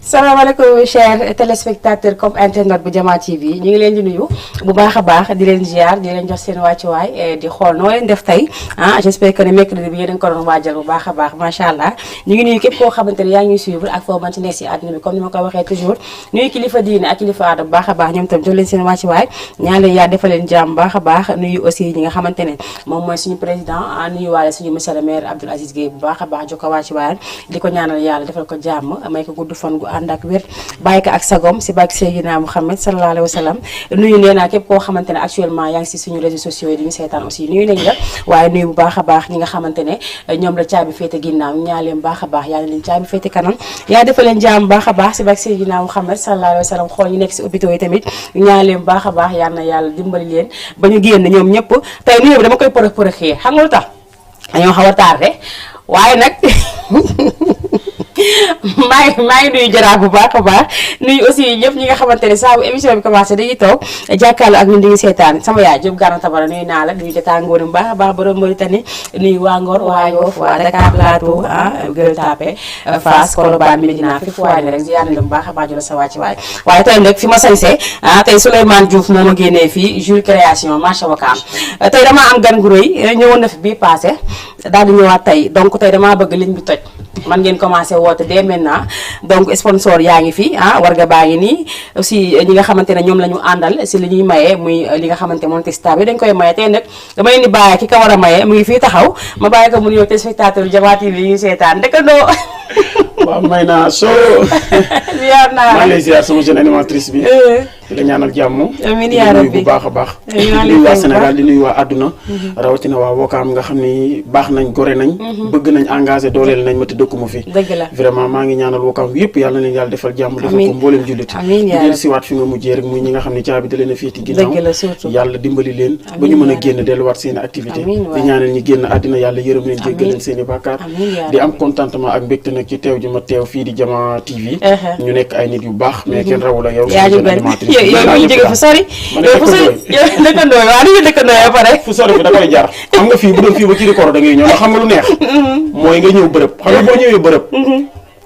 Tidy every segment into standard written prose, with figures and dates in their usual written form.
salaamaaleykum chers téléspectateurs comme internet bu Jama TV ñu ngi leen di nuyu bu baax a baax di leen ziar di leen jox seen wàccuwaay di xool noo leen def tey j'espère que ne mercredi bi yéen a ngi ko doon waajal bu baax a baax macha allah ñu ngi nuyu képp koo xamante ne yaa ngi ñuy suivre ak foo mën ci nekk si àdduna bi comme ni ma ko waxee toujours nuyu kilifa diine ak kilifa aada bu baax a baax ñoom tam jox leen seen wàccuwaay ñaan leen yaa defal leen jàmm baax a baax nuyu aussi ñi nga xamante ne moom mooy suñu président nuyu waale suñu monsieur le maire Abdoul Aziz Gueye bu baax a baax jox ko wàccuwaayam di ko ñaanal yàlla defal ko jàmm may ko gudd fan gu ànd ak wér bàyyi ko ak sagom si bàyyi Seydina Mouhamed sallallahu alayhi wa sallam nuyu nee naa képp koo xamante ne actuellement yaa ngi si suñu réseaux sociaux yi di ñu seetaan aussi nuyu nañ la waaye nuyu bu baax a baax ñi nga xamante ne ñoom la caabi féete ginnaaw ñaa leen baax a baax yaa leen caabi féete kanam yaa defal leen jàmm baax a baax si bàyyi Seydina Mouhamed sallallahu alayhi wa sallam xool ñu nekk si hôpitaux yi tamit ñaa leen baax a baax yal na yàlla dimbali leen ba ñu génn ñoom ñëpp tey nuyu bi dama koy përëxee xam nga lu tax dañoo xaw a tardé waaye nag maa ngi nuyu Jara bu baax a baax nuyu aussi ñëpp ñi nga xamante ne saa bu émission bi commencé dañuy toog jàkkaarloo ak ñun dañuy seetaan sama yaay Diop Gana Tabara nuyu naa la nuyu jotaa Ngor bu baax a baax borom Mauritanie nuyu waa Ngor waa Yoff waa Dakar Plateau Gueule Tapée Fass Colobane Médina fi fu waay ne rek ziar nañ la bu baax a baax jula sa wàcc waay waaye tey nag fi ma sañsee tey Souleymane Diouf moo ma génnee fii Jules Création marché Wakaam tey damaa am gan gu rëy ñëwoon na fi bii passé daal di ñëwaat tey donc tey damaa bëgg ligne bi toj man ngeen commencé woote dès maintenant donc sponsor yaa ngi fi warga baa ngi nii aussi ñi nga xamante ne ñoom la ñu àndal si li ñuy maye muy li nga xamante moom texta bi dañ koy maye tey nag dama leen di bàyyi ki ka war a maye mu ngi fii taxaw ma bàyyi ko mu nuyoo téléspectateur Jama TV yi ñuy seetaan dëkkandoo waaw may naa soo ziar naa maa ngi lay ziar sama jeune animatrice bi di la ñaanal jàmm amiin yaa rabbi bu baax a baax di nuyu waa Sénégal di nuyu waa àdduna rawatina waa Wakaam nga xam ni baax nañ gore nañ bëgg nañ engagé dooleel nañ ma te dëkkuma fi dëgg la vraiment maa ngi ñaanal Wakaam yëpp yàlla na leen yàlla defal jàmm defal ko mbooleem jullit amiin yaa di siwaat fi nga mujjee rek muy ñi nga xam ne caabi da leen a féeti ginnaaw dëgg la surtout yàlla dimbali leen ba ñu mën a génn delluwaat seen activité di ñaanal ñi génn àddina yàlla yërëm leen jéggal leen seen i bàkkaar di am contentement ak mbégte nag ci teew ji ma teew fii di Jama TV ñu nekk ay nit yu baax mais kenn rawul ak yow sori fu sori dëkkandoo waaw dañuy dëkkandoo ba pare fu sori bi da koy jar xam nga fii bu doon fii ba ci record da ngay ñëw ndax xam nga lu neex mooy nga ñëw bërëb xam nga boo ñëwee bërëb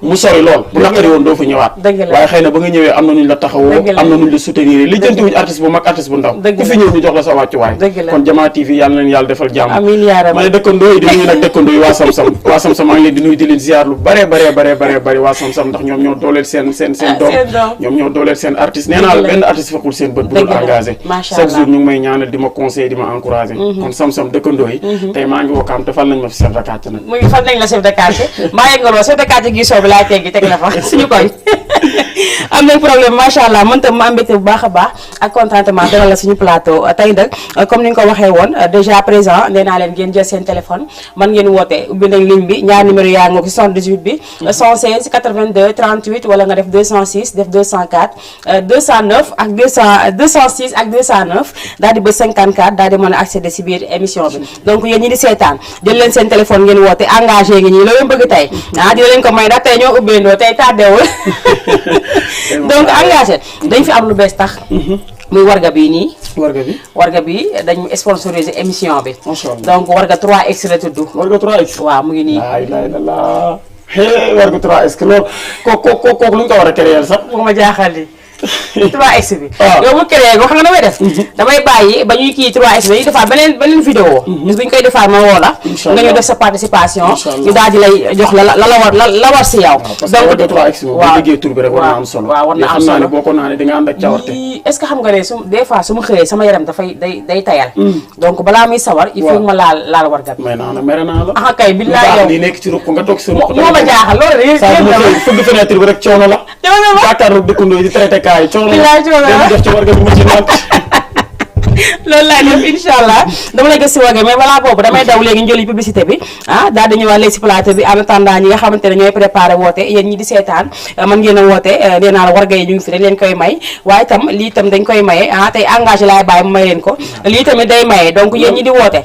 mu sori lool bu naqari woon doo fa ñëwaat waaye xëy na ba nga ñëwee am na nuñ la taxawoo am na nuñ la soutenir li jënti wuñ artiste bu mag artiste bu ndaw ku fi ñëw ñu jox la sa wàccuwaay kon Jama TV yàlla leen yàlla defal jàmm amiin yaa rabbi ma ne dëkkandoo yi di nuyu nag dëkkandoo yi waa Sam-Sam waa Sam-Sam maa ngi leen di nuyu di leen ziar lu bare waa Sam-Sam ndax ñoom ñoo dooleel seen doom ñoom ñoo dooleel seen artiste nee naa la benn artiste fekkul seen bët bu dul engagé chaque jour ñu ngi may ñaanal di ma conseiller di ma encouragé kon Sam-Sam dëkkandoo yi tey maa ngi Wakaam te fal nañ ma fi chef de quartier nag muy fal nañ la chef de quartier maa yegg nga lool chef de quartier gi soobi laa teggi teg la fa suñu koñ am nañ problème macha allah man tam ma am mbégte bu baax a baax ak contentement dalal la suñu plateau tey nag comme ni nga ko waxee woon déjà présent nee naa leen ngeen jël seen téléphone man ngeen woote ubbi nañ ligne bi ñaar numéro yaa ngi ko 78 bi 116 82 38 wala nga def 206 def 204 209 ak 206 ak 209 daal di ba 54 daal di mën a accéder si biir émission bi donc yéen ñi di seetaan jël leen seen téléphone ngeen woote engagé ngi ñii loolu leen bëgg tey dina leen ko may ndax tey ñoo ubbeendoo tey tàddeewul donc engagé dañ fi am lu bees tax muy warga bii nii warga bi dañu sponsorisé émission bi donc warga 3x la tudd warga 3x waaw mu ngi nii la warga 3x loolu kooku lu ñu ko war a créer sax bu ma jaaxal li 3x bi yow mu créé ko xam nga damay def damay bàyyi ba ñuy kii 3x dañuy defaat beneen vidéo bis bu ñu koy defaat ma woo la nga ñu def sa participation ñu daal di lay jox la war si yow donc 3x moom bu liggéey tur bi rek war na am solo waaw war na am xam naa ne solo boo ko naanee di nga ànd ak cawarte est-ce que xam nga ne des fois su ma xëyee sama yaram dafay day tayal donc balaa muy sawar il faut ma laal warga bi may naa la mere naa la ah kay billaay yow lii nekk ci ruq nga toog si ruq moo ma jaaxal loolu saa bu ma xëy fëgg fenêtre bi rek coono la jàkkaarloo dëkkandoo yi di traité kaay coono la def ci warga bi ma ci naan loolu laa def incha allah dama lay gis si warga mais balaa boobu damay daw léegi njëli publicité bi daal di ñëwaat léegi si plateau bi en attendant ñi nga xamante ne ñooy préparé woote yéen ñi di seetaan man ngeen a woote nee naa la warga yi ñu ngi fi dañ leen koy may waaye itam lii itam dañ koy maye tey engagé laay bàyyi mu may leen ko lii tamit day maye donc yéen ñi di woote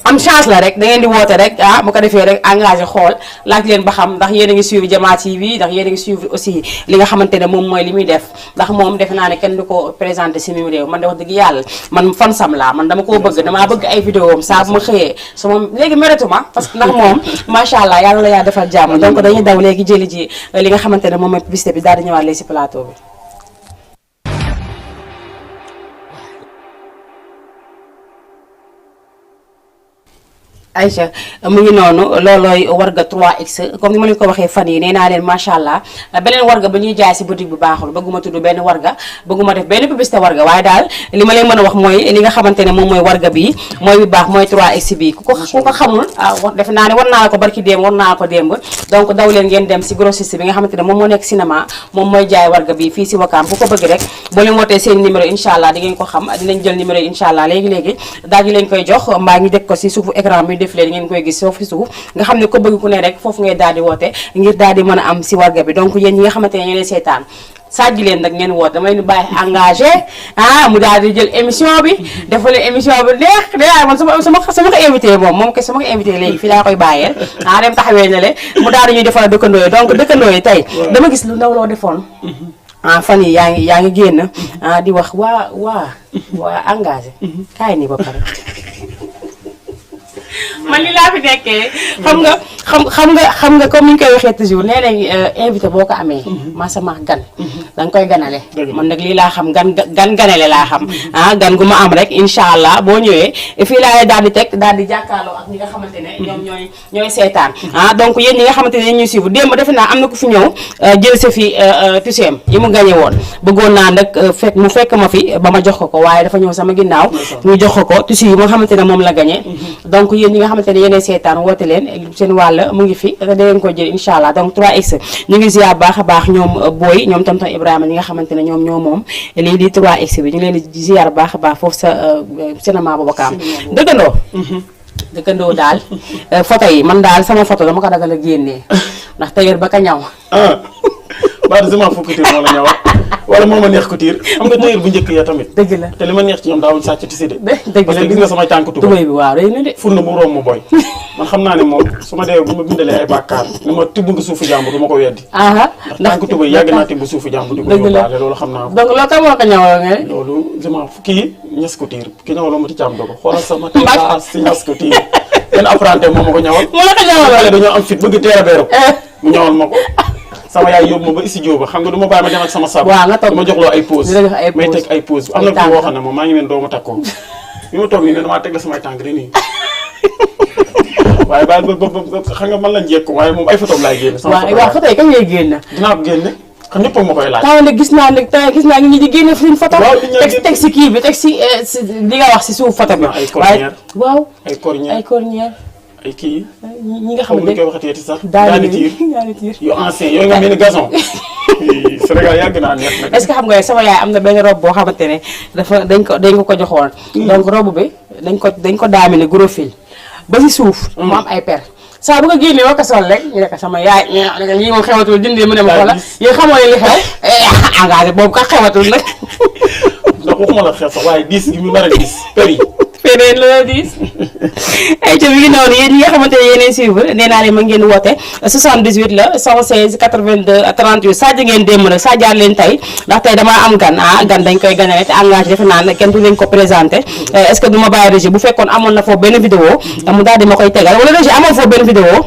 am chance la rek da ngeen di woote rek bu ko defee rek engagé xool laaj leen ba xam ndax yéen a ngi suivre Diama TV ndax yéen a ngi suivre aussi li nga xamante ne moom mooy li muy def ndax moom defe naa ne kenn du ko présenté si mim réew man de wax dëgg yàlla man fan sam laa man dama koo bëgg damaa bëgg ay vidéo am saa bu ma xëyee su ma léegi mérituma parce que ndax moom macha allah yàlla la yaa defal jàmm donc dañuy daw léegi jëli ji li nga xamante ne moom mooy publicité bi daal di ñëwaat léegi si plateau bi. Aïcha mu ngi noonu loolooy warga 3x comme ni ma leen ko waxee fan yi nee naa leen macha allah beneen warga ba ñuy jaay si boutique bu baaxul bëgguma tudd benn warga bëgguma def benn publicité warga waaye daal li ma leen mën a wax mooy li nga xamante ne moom mooy warga bi mooy bu baax mooy 3x bi ku ko xamul defe naa ne war naa la ko barki démb war naa la ko démb donc daw leen ngeen dem si grossiste bi nga xamante ne moom moo nekk cinéma moom mooy jaay warga bi fii si Wakaam ku ko bëgg rek boo leen wootee seen numéro incha allah di ngeen ko xam dinañ jël numéro yi incha allah léegi-léegi daal di leen koy jox mbaa ñu deg ko si suufu écran bi def leen ngeen koy gis foofu fi suuf nga xam ne ko bëgg ku ne rek foofu ngay daal di woote ngir daal di mën a am si warga bi donc yéen ñi nga xamante ne ñoo leen seetaan sajji leen nag ngeen woote dama leen di bàyyi engagé mu daal di jël émission bi defal leen émission bi neex de man sama ko invité moom ke sama ko invité léegi fii laa koy bàyyeel dem taxawee ne le mu daal di ñuy defal dëkkandoo yi donc dëkkandoo yi tey dama gis lu ndaw loo defoon fan yi yaa ngi génn di wax waa engagé kaay nii ba pare man li laa fi nekkee xam nga comme ni ñu koy waxee toujours nee nañ invité boo ko amee masama gan danga koy ganale man nag lii laa xam gan ganale laa xam gan gu ma am rek incha allah boo ñëwee fii laa daal di teg daal di jàkkaarloo ak ñi nga xamante ne ñoom ñooy seetaan donc yéen ñi nga xamante ne ñuy suivre démb defe naa am na ku fi ñëw jël sa fi tuseem yi mu gañe woon bëggoon naa nag fekk ma fi ba ma jox ko waaye dafa ñëw sama ginnaaw ñu jox ko tusi yi nga xamante ne moom la gañe donc yéen ñi nga xamante ne yéenay seetaan woote leen seen wàll mu ngi fi da ngeen ko jël incha allah donc 3x ñu ngi ziar baax a baax ñoom booy ñoom tonton Ibrahima ñi nga xamante ne ñoom ñoo moom lii di 3x bi ñu ngi leen di ziar baax a baax foofu sa cinéma bu Wakaam dëkkandoo daal photo yi man daal sama photo dama ko dagal a génnee ndax tëyër ba ka ñaw baadu sama fukki tiir moo la ñëwaat wala moo ma neex ko tiir xam nga tëyër bu njëkk ya tamit dëgg la te li ma neex ci ñoom daawuñ sàcc ti si de dëgg parce que gis nga samay tànk tubay bi waaw rëy na de fur na bu romb boy man xam naa ne moom su ma dee bu ma bindalee ay bàkkaar ni ma tibb nga suufu jàmbur du ma ko weddi ndax tànk tubay yàgg naa tibb suufu jàmbur di ko yóbbaale loolu xam naa ko donc loolu kan moo ko ñawal nga loolu sama kii ñes ko tiir ki ñawaloo ma ci càmm do ko xoolal sama tata si ñes ko tiir benn apprenti moo ma ko ñawal moo la ko ñawal dañoo am fit bëgg teer a beeru mu ñawal ma ko sama yaay yóbbu ma ba studio ba xam nga du ma bàyyi ma dem ak sama sab du ma joxloo ay pause may teg ay pause am na fi boo xam ne moom maa ngi leen doo ma takkoo bi ma toog nii ne damaa teg la samay tànk rek nii waaye baal ba xam nga man lañ jekk waaye moom ay photo laay génne sama waaw photo yi kañ ngay génne dinaa ko génne xam ñëpp ma koy laaj taw nag gis naa ngi ñi di génne suñu photo teg si kii bi teg si li nga wax si suuf photo bi ay cornière waaw ay cornière ay kii ñi nga xam ne ñu koy waxatee sax daani tiir tiir yu ancien yooyu nga mel ni gazon Sénégal yàgg naa neex nag est-ce que xam nga sama yaay am na benn robe boo xamante ne dañ ko joxoon donc robe bi dañ ko daamine gros fil ba si suuf mu am ay per saa bu ko génnee wax ko sol rek ñu ne sama yaay lii moom xewatul dindee mu ne ma xoolal yéen xamoo ne li xew engagé boobu ka xewatul nag ndax waxuma la xew sax waaye diis gi mu nar a diis per yi feneen la diis ay ca mi ngi noonu yéen ñi nga xamante ne yéenay suivre nee naa leen ma ngeen woote 78 la 116 82 38 Sadio ngeen démb nag Sadio leen tey ndax tey damaa am gan gan dañ koy ganale te engagé defe naa ne kenn du leen ko présenté est-ce que du ma bàyyi régie bu fekkoon amoon na foofu benn vidéo mu daal di ma koy tegal wala régie amoon foofu benn vidéo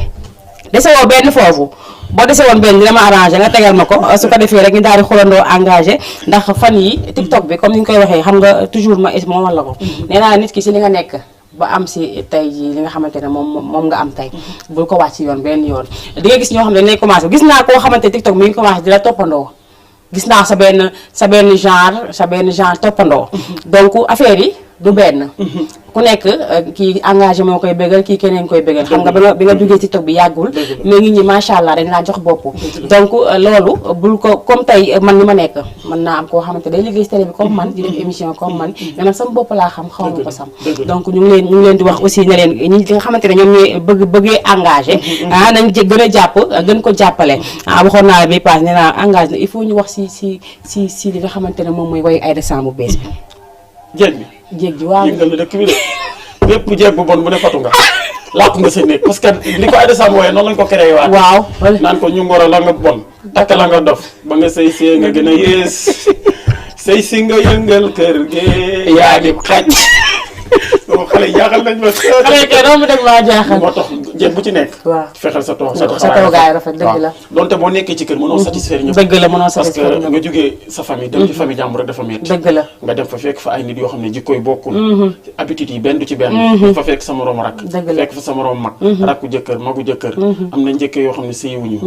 dese woo benn foofu boo dese woon benn dina ma arrangé nga tegal ma ko su ko defee rek ñu daal di xolandoo engagé ndax fan yi TikTok bi comme ni ñu koy waxee xam nga toujours ma moo la ko nee naa nit ki si li nga nekk ba am si tey jii li nga xamante ne moom nga am tey bul ko wàcc yoon benn yoon di nga gis ñoo xam ne dañ lay commencé gis naa koo xamante TikTok mi ngi commencé di la toppandoo gis naa sa benn genre toppandoo donc affaire yi du benn ku nekk kii engagé moo koy bégal kii keneen koy bégal xam nga bi nga jógee TikTok bi yàggul mais nit ñi macha allah dañ laa jox bopp donc loolu bul ko comme tey man ni ma nekk mën naa am koo xamante day liggéey si télé bi comme man di def émission comme man mais man sama bopp laa xam xaw ma ko sam donc ñu ngi leen di wax aussi ne leen ñi nga xamante ne ñoom ñooy bëggee engagé nañ gën a jàpp gën ko jàppale waxoon naa la bi passe nee naa engagé na il faut ñu wax si li nga xamante ne moom mooy wayu Aïda Samb bu bees bi jéeg jéeg ji waaw yëngal na dëkk bi de bépp jeeg bu bon bu ne fatu nga làqu nga sa néeg parce que li ko Aïda Samb wooyee noonu lañ ko créé waat. waaw naan ko ñu ngoro la nga bon takk la nga dof ba nga sëy see nga gën a yées sëy si nga yëngal kër gi yaa di xaj. xale yi jaaxal nañ ma. xale yi kay doo mu dégg maa jaaxal. moo tax jéeg bu ci nekk. waaw fexeel sa toog sa toogaay rafet dëgg la. donte boo nekkee ci kër mënoo satisfaire ñëpp. dëgg la mënoo parce que satisfaire ñëpp. nga jógee sa famille dem ci famille jàmbur rek dafa métti. dëgg la nga dem fa fekk fa ay nit yoo xam ne jikkooy bokkul. habitude yi benn du ci benn. fa fekk sa moroom rakk. dëgg la fekk fa sa moroom mag. rakku jëkkër magu jëkkër. am na njëkkee yoo xam ne sëyiwuñu.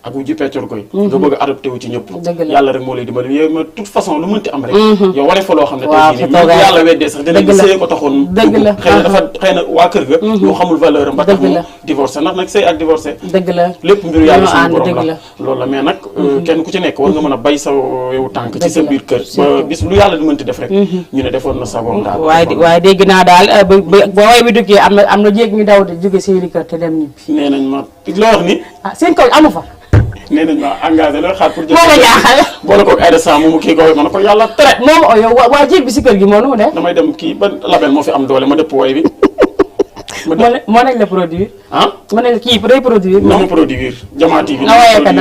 ak wujju peccor koy. nga bëgg a adopté wu ci ñëpp. dëgg la yàlla rek moo lay dimbali yow ma toute façon lu mënti am rek. yow wane fa loo xam ne waaw tey jii nii yàlla weddee sax dina sëy ko taxoon dëgg la xëy na waa kër ga ñoo xamul valeur am ba tax mu divorcé ndax nag sëy ak divorcé dëgg la lépp mbiru yàlla suñu borom dëgg la loolu la mais nag kenn ku ci nekk war nga mën a bay sa yow tànk ci sa biir kër ba bis lu yàlla di mënti def rek ñu ne defoon na sagoom daal waaye dégg naa daal ba way bi duggee am na jéeg ñu daw de jóge seeni kër te dem ñibbi nee nañ ma loo wax ni seen kaw amu fa nee nañ ma engagé la xaar pour moo ma jaaxal boole ko Aïda Samb mu kii ko ma ne ko yàlla tere moom yow waa jéeg bi si kër gi moo nu mu def damay dem kii ba label moo fi am doole ma dëpp way bi moo nañ la produire moo nañ la kii day produire na ma produire Jama TV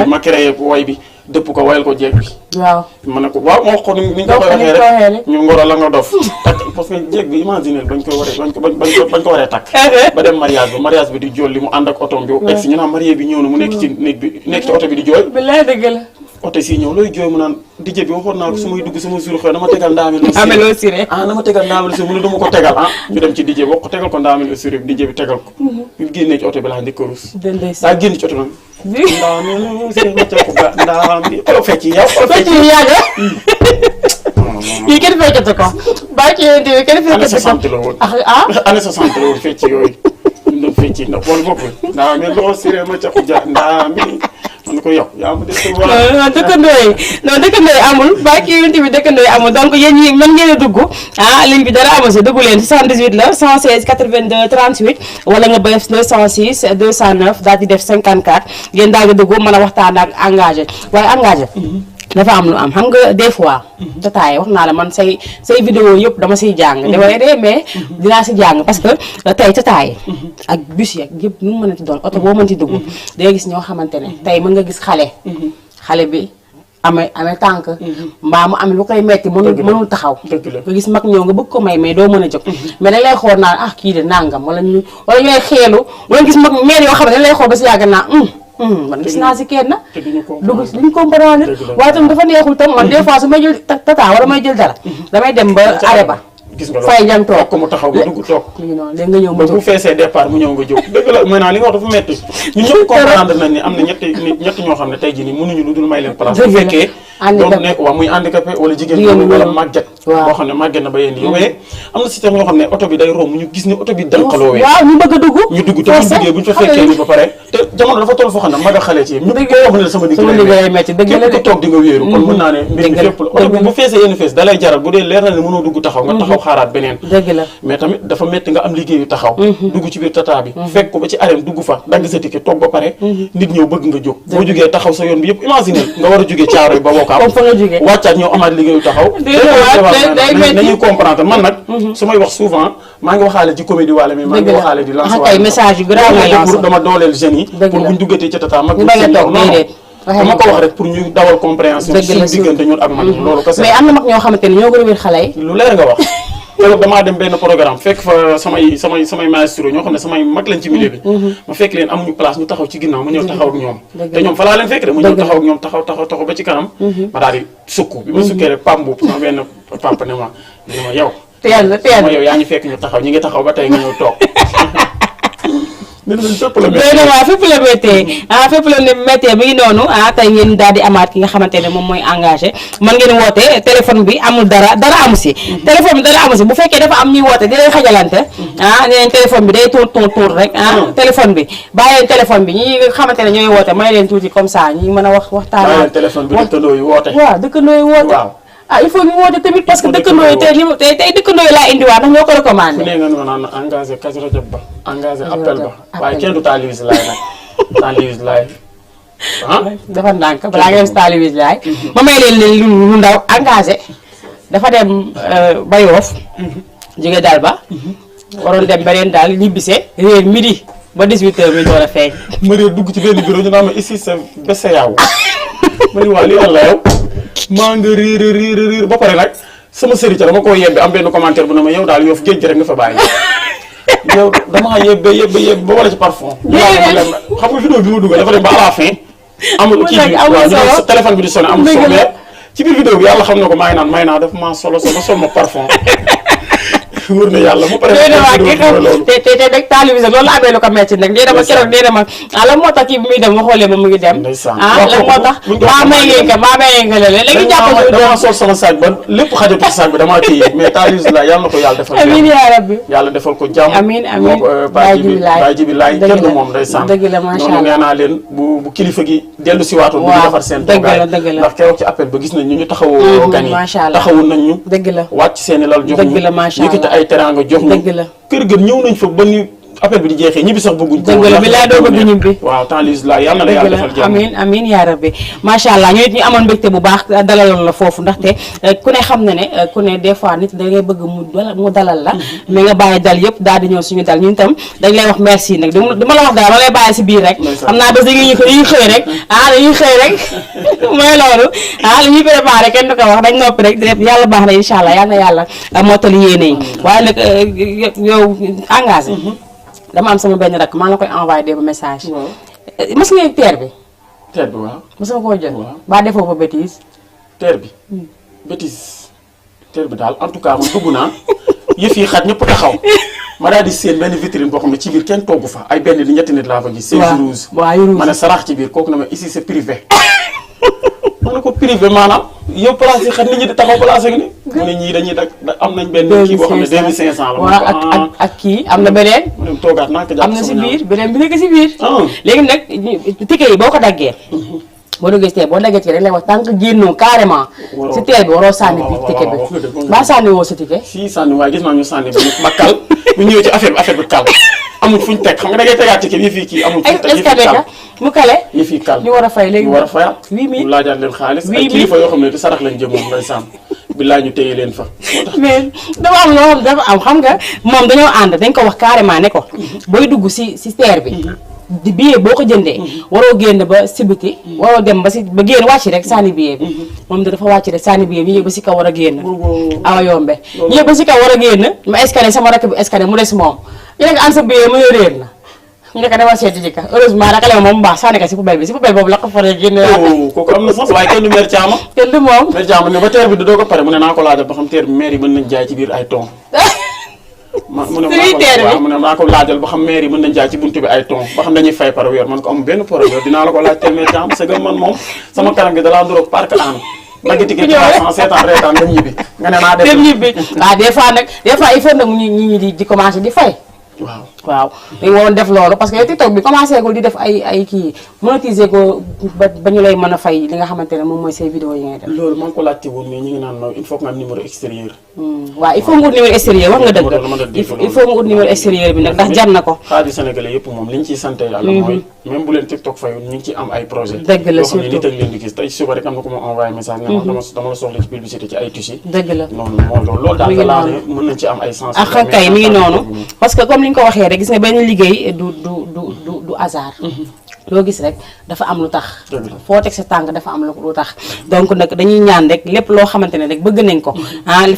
ma créé way bi dëpp ko wayal ko jeeg bi waaw ma ne ko waaw moo wax ko ni ñu ko koy waxee rek ñu ngoro la nga dof takk parce que jeeg bi imaginer bañ ko waree takk ba dem mariage bi di jool li mu ànd ak otom bi egsi ñu naan marié bi ñëw na mu nekk ci néeg bi nekk ci oto bi di jooy bilaay dëgg la oto si ñëw looy jooy mu naan DJ bi waxoon naa ko su may dugg sama jour xew dama tegal ndaamel siré dama tegal ndaamel si mu ne dama ko tegal ñu dem ci DJ bi wax ko tegal ko ndaamel siré bi DJ bi tegal ko ñu génnee ci oto bi laa njëkk a rus daa génn ci oto nag ndaamel siré ma ca ko ga ndaam bi xoolal fecc yi yow fecc yi yàgg yi kenn feccatu ko bàyyi ci yéen kenn feccatu ko année 60 la woon année 60 la woon fecc yooyu ñu doon fecc ndax bool bokkul ndaamel loo siré ma ca ko ja ndaam bi man ko yow yaa ma def dëkkandoo yi amul bàyyi ci yéen bi dëkkandoo yi amul donc yéen ñi mën ngeen a dugg ligne bi dara amu si dugg leen 78 la 116 82 38 wala nga bëf le 106 209 daal di def 54 ngeen daal di dugg mën a waxtaan ak engagé waaye engagé dafa am lu am xam nga des fois tataay wax naa la man say vidéo yëpp dama siy jàng damay dee mais dinaa si jàng parce que tey tataay ak bus yi yëpp nu mu mënati doon oto boo mënti dugg day gis ñoo xamante ne tey mën nga gis xale bi amee tànk mbaa mu am lu koy metti mënul taxaw nga gis mag ñëw nga bëgg ko may mais doo mën a jóg mais dañ lay xool naan kii de nangam wala ñu lay xeelu wala gis mag meen yoo xam ne dañ lay xool ba si yàgg naa man gis naa si kenn dugg duñu comprendre waaye tam dafa neexul tam man des fois su may jël tata wala may jël dara damay dem ba arrêt ba gis nga fay jàng toog ko mu taxaw nga dugg toog léegi nga ñëw ba bu feesee départ mu ñëw nga jóg dëgg la maintenant li nga wax dafa metti ñun ñëpp comprendre nañ ni am na ñett ñoo xam ne tey jii nii mënuñu lu dul may leen place bu fekkee doon nekk waa muy handicapé wala jigéen wala màgget boo xam ne màgget na ba yéen mais am na si tam ñoo xam ne oto bi day romb ñu gis ne oto bi danqaloowee waaw ñu bëgg a dugg ñu dugg te buñ duggee buñ fa fekkee ni ba pare te jamono dafa toll foo xam ne mag a xale ci ñu ko wax ne sama digg lay metti képp ko toog di nga wéeru kon mën naa ne mbir mi fépp la oto bi bu feesee yenn fees da lay jaral bu dee leer na ne mënoo dugg taxaw nga taxaw xaaraat beneen mais tamit dafa metti nga am liggéeyu taxaw dugg ci biir tata bi fekk ko ba ci arène dugg fa dagg sa ticket toog ba pare nit ñëw bëgg nga jóg boo jógee taxaw sa yoon bi yëpp imaginer nga war a jógee Caaroy ba Wakaam wàccaat ñëw amaat liggéeyu taxaw nañuy comprendre man nag su may wax souvent maa ngi waxaale ci comédie waale mais maa ngi waxaale di lancer waale message yu grave dama dooleel jeunes yi pour buñ duggatee ci tata mag dama ko wax rek pour ñu dawal compréhension suñu diggante ñun ak mag loolu kese mais am na mag ñoo xamante ne ñoo gën a wér xale yi lu leer nga wax keroog damaa dem benn programme fekk fa samay maestro ñoo xam ne samay mag lañ ci milieu bi ma fekk leen amuñu place ñu taxaw ci ginnaaw ma ñëw taxaw ak ñoom te ñoom fa laa leen fekk rek ma ñëw taxaw ak ñoom taxaw ba ci kanam ma daal di sukk bi ma sukkee rek pam boobu sama benn papa ne ma yow yow yaa ñu fekk ñu taxaw ñi ngi taxaw ba tey nga ñëw toog fépp la méttee fépp la méttee mi ngi noonu tey ngeen daal di amaat ki nga xamante ne moom mooy engagé man ngeen woote téléphone bi amul dara amu si téléphone bi dara amu si bu fekkee dafa am ñuy woote di leen xajalante nee téléphone bi day tuur rek téléphone bi bàyyi leen téléphone bi ñi nga xamante ne ñooy woote may leen tuuti comme ça ñi mën a waxtaan bàyyi leen téléphone bi dëkkandoo yi woote waaw dëkkandoo yi woote il faut ñu woote tamit parce que dëkkandoo yi tey dëkkandoo yi laa indiwaat ndax ñoo ko recommandé fu ne nga noonu naan engagé Kazu Rajab ba engagé appel ba waaye kenn du Taliwis laay nag Taliwis laay dafa ndànk balaa nga gis Taliwis laay ma may leen lu ndaw engagé dafa dem ba Yoff jóge daal ba waroon dem beneen daal ñibbise réer midi ba 18h mi door a feeñ. ma réer dugg ci benn bureau ñu naan ma ici c'est BCEAO ma ni waa lii lan la yow maa nga riir ba pare nag sama sëriñ ca dama koo yebbi am benn commentaire bu ne ma yow daal Yoff géej gi rek nga fa bàyyi yow damaa yebbe ba wala ci parfum xam nga vidéo bi ma dugal dafa dem ba à la fin amul kii bi waaw ñu téléphone bi di sonné amul solo mais ci biir vidéo bi yàlla xam na ko maa ngi naan may naa daf maa solo sol ma parfum wóor na yàlla mu pare te nag taalibi sax loolu la amee lu ko metti nag nee na ma keroog nee na ma la moo tax kii bi muy dem ma xoolee ma mu ngi dem la moo tax maa may nga léegi jàpp dama sol sama sac ba lépp xajatu ci sac bi damaa téye mais taalibi la yàlla na ko yàlla defal amiin yaa rabbi yàlla defal ko jàmm amiin amiin Baye Jibi Laay kenn moom ndeysaan dëgg la macha noonu nee naa leen bu kilifa gi dellu si waatoon bu ñu defar seen toogaay ndax keroog ci appel ba gis nañ ñu taxawoo gan yi taxawu nañ ñu dëgg la wàcc seeni lal jox ñu yëkkati ay teraanga jox ñu kër gën ñëw nañ fa ba ñu appel bi di jeexee ñibbi sax bëgguñ dëgg la bi laa doo bëgg ñibbi waaw temps lise la yàlla na la yàlla defal jàmm amiin amiin yaa rabbi macha allah ñu amoon mbégte bu baax dalaloon la foofu ndaxte ku ne xam na ne ku ne des fois nit da ngay bëgg mu dalal la mais nga bàyyi dal yëpp daal di ñëw suñu dal ñun tam dañ lay wax merci nag dama la wax dara ma lay bàyyi si biir rek xam naa bés dañuy xëy rek dañuy xëy rek mooy loolu li ñuy préparé kenn du ko wax dañ noppi rek di yàlla baax na incha allah yal na yàlla mottali yéene yi waaye nag yow engagé dama am sama benn rakk maa la koy envoyé des message mos nga yëg teer bi waaw mos nga koo jël ba defoo fa bêtise teer bi bêtise teer bi daal en tout cas man dugg naa yëf yi xat ñëpp taxaw ma daal di seen benn vitrine boo xam ne ci biir kenn togg fa ay benn di ñetti nit laa fa gis c'est rouge ma ne sarax ci biir kooku na ma ici c'est privé ma ne ko privé maanaam yow place yi xat nit ñi di taxaw place ak ni mu ne ñii dañuy am nañ benn kii boo xam ne 2500 la waaw ak kii am na beneen mu dem toogaat naa ko jàpp am na si biir beneen bi nekk si biir léegi nag ticket yi boo ko daggee boo duggee si teel boo daggee ticket dañ lay wax tant que génnoo carrément si teel bi waroo sànni bi ticket bi ba sànni woo sa ticket si sànni waaye gis naa ñu sànni bi ba kal bu ñëwee ci affaire bi kal amul fuñ teg xam nga da ngay tegaat ticket yi fii kii amul fuñ teg yi fii kal mu kale yi fii kal ñu war a fay léegi ñu war a fayaat 8000 mu laajaat leen xaalis ay kilifa yoo xam ne di sarax lañ jëm moom ngay sànn billaay ñu téye leen fa mais dafa am loo xam dafa am xam nga moom dañoo ànd dañ ko wax carrément ne ko booy dugg si teer bi di billet boo ko jëndee waroo génn ba si biti waroo dem ba génn wàcc rek sànni billet bi moom dafa wàcc rek sànni billet bi ñu yëg ba si kaw war a génn awa yombe ñu yëg ba si kaw war a génn ma scanné sama rakk bi scanné mu des moom ñu ne ko an sa billet mu réer na ñu ne ko dama seeti ji ka heureusement naka la moom baax sànni ko si poubelle bi si poubelle boobu la ko faree génn kooku am na sens waaye kenn du meer caama kenn du moom meer caama ne ba teer bi doo ko pare mu ne naa ko laajal ba xam teer bi maire yi mën nañ jaay ci biir ay ton mu ne maa ko laajal ba xam maire yi mën nañ jaay ci buntu bi ay ton ba xam dañuy fay par weer man ko amul benn problème dinaa la ko laaj teel meer caama c'est que man moom sama kanam gi dalaa nduroog parc aan dagg ticket 300 seetaan reetaan dem ñibbi nga ne naa dem ñibbi waaw des fois nag des fois il faut nag ñi di commencé di fay waaw dañu waroon def loolu parce que TikTok bi commencé ko di def ay kii monétiser ko ba ñu lay mën a fay li nga xamante ne moom mooy say vidéo yi ngay def. loolu maa ngi ko laajte woon mais ñu ngi naan il faut que nga am numéro extérieur. waaw il faut nga ut numéro extérieur wax nga dëgg. il faut nga ut numéro extérieur bi nag ndax jar na ko. xaaju sénégalais yëpp moom li ñu ciy sant yàlla mooy même bu leen TikTok fayul ñu ngi ci am ay projet dëgg la surtout yoo xam ne nit ak leen di gis tey suba rek am na ko ma envoyé message ne ma dama la soxla ci publicité ci ay tissus. dëgg la noonu mooy loolu daal la laa ne mën nañ ci am ay sens. ak kay mi ngi noonu parce que comme ni nga ko waxee rek gis nga benn liggéey du hasard. loo gis rek dafa am lu tax. foo teg sa tànk dafa am lu tax. donc nag dañuy ñaan rek lépp loo xamante ne rek bëgg nañ ko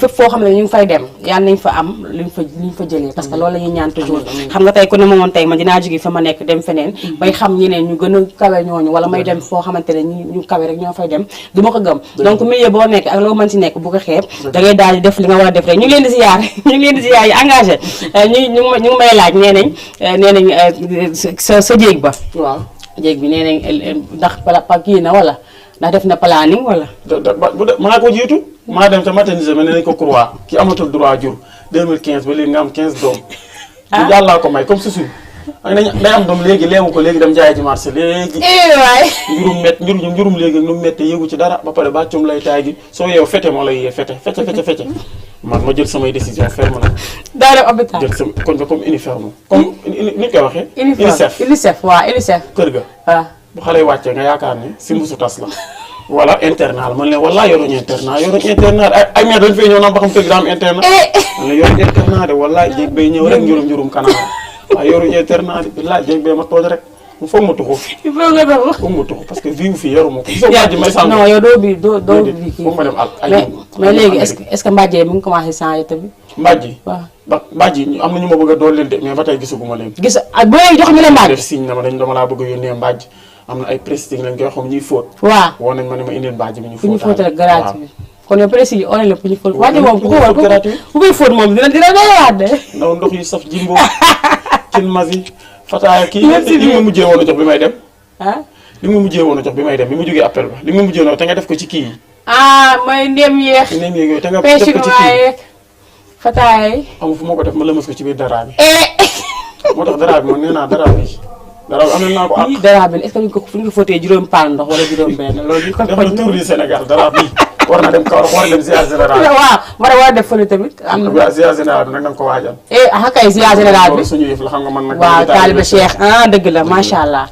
fépp foo xam ne ñu ngi fay dem yàlla nañ fa am luñ fa jëlee parce que loolu la ñuy ñaan toujours. xam nga tey ku ne ma woon tey man dinaa jóge fa ma nekk dem feneen. bay xam ñeneen ñu gën a kawe ñooñu wala may dem foo xamante ne ñu kawe rek ñoo fay dem du ma ko gëm. donc milieu boo nekk ak loo mën si nekk bu ko xeeb. da ngay daal di def li nga war a def rek ñu ngi leen di ziyaar yi engagé ñu ngi may laaj nee nañ sa jéeg ba. waaw jéeg bi nee nañ ndax kii na wala ndax def na planning wala. maa ko jiitu. maa dem te maternisé ma ne nañ ko croix ki amatul droit jur 2015 ba léegi nga am 15 doom. ah yàllaa ko may comme su suñ. day am doom léegi leewu ko léegi dem jaay ci marché léegi. waay. njurum léegi nu mu méttee yëgu ci dara ba pare bàccum lay taay gi soo yeew fete moo lay yee fete. man ma jël samay décision ferme na. daa dem hôpital jël sama kon nga comme uniforme comme ni ñu koy waxee. UNICEF waaw UNICEF. kër ga. waaw bu xale yi wàccee nga yaakaar ne si mbusu tas la voilà internat la man leen wallaahi yoruñu internat ay maire dañ fay ñëw naan ba xam kër gi daa am internat man leen yoruñu internat de wallaahi jéeg bay ñëw rek njurum kanam waaye yoruñu internat de billaay jéeg bay ma tooj rek foog ma tuxu il faut nga doon foog ma tuxu parce que vie fii yoruma ko gisoo mbàjj may sànq non yow doo bi kii foog ma dem mais léegi est-ce que mbàjj mu ngi commencé changé tamit mbàjj waaw mbàjj yi am na ñu ma bëgg a dool leen de mais ba tey gisuguma leen gis bu lay jox ñu la mbàjj def signe na ma dama laa bëgg a yónnee mbàjj am na ay prestige lañ koy xam ñuy fóot waaw woo nañ ma ne ma indil mbàjj bi ñu fu ñu fóotal gratuit bi kon yow prestige yi on la fu ñu fóot mbàjj moom ku ko war ku koy fóot moom dina doyawaat de ndaw ndox yu saf jimbo kin masi fataaya kii li ma mujjee woon a jox bi may dem li ma mujjee woon a jox bi may dem bi mu jógee appel ba li ma mujjee woon a te nga def ko ci kii yi mooy ndem yeex ndem yeeg yooyu te nga def ko ci kii fataaya amu fu ma ko def ma lëmas ko ci biir dara bi moo tax dara bi man nee naa dara bi am na naa ko ak dara bi est-ce que fu ñu ko fóotee juróom paan ndox wala juróom benn loolu ko def na tour du Sénégal dara bi war na dem Kaolack war na dem ziar général waaw war a def fële tamit am na ziar général bi nag da nga ko waajal kay ziar général bi suñu yëf la xam nga man nag waaw taaliba Cheikh dëgg la macha allah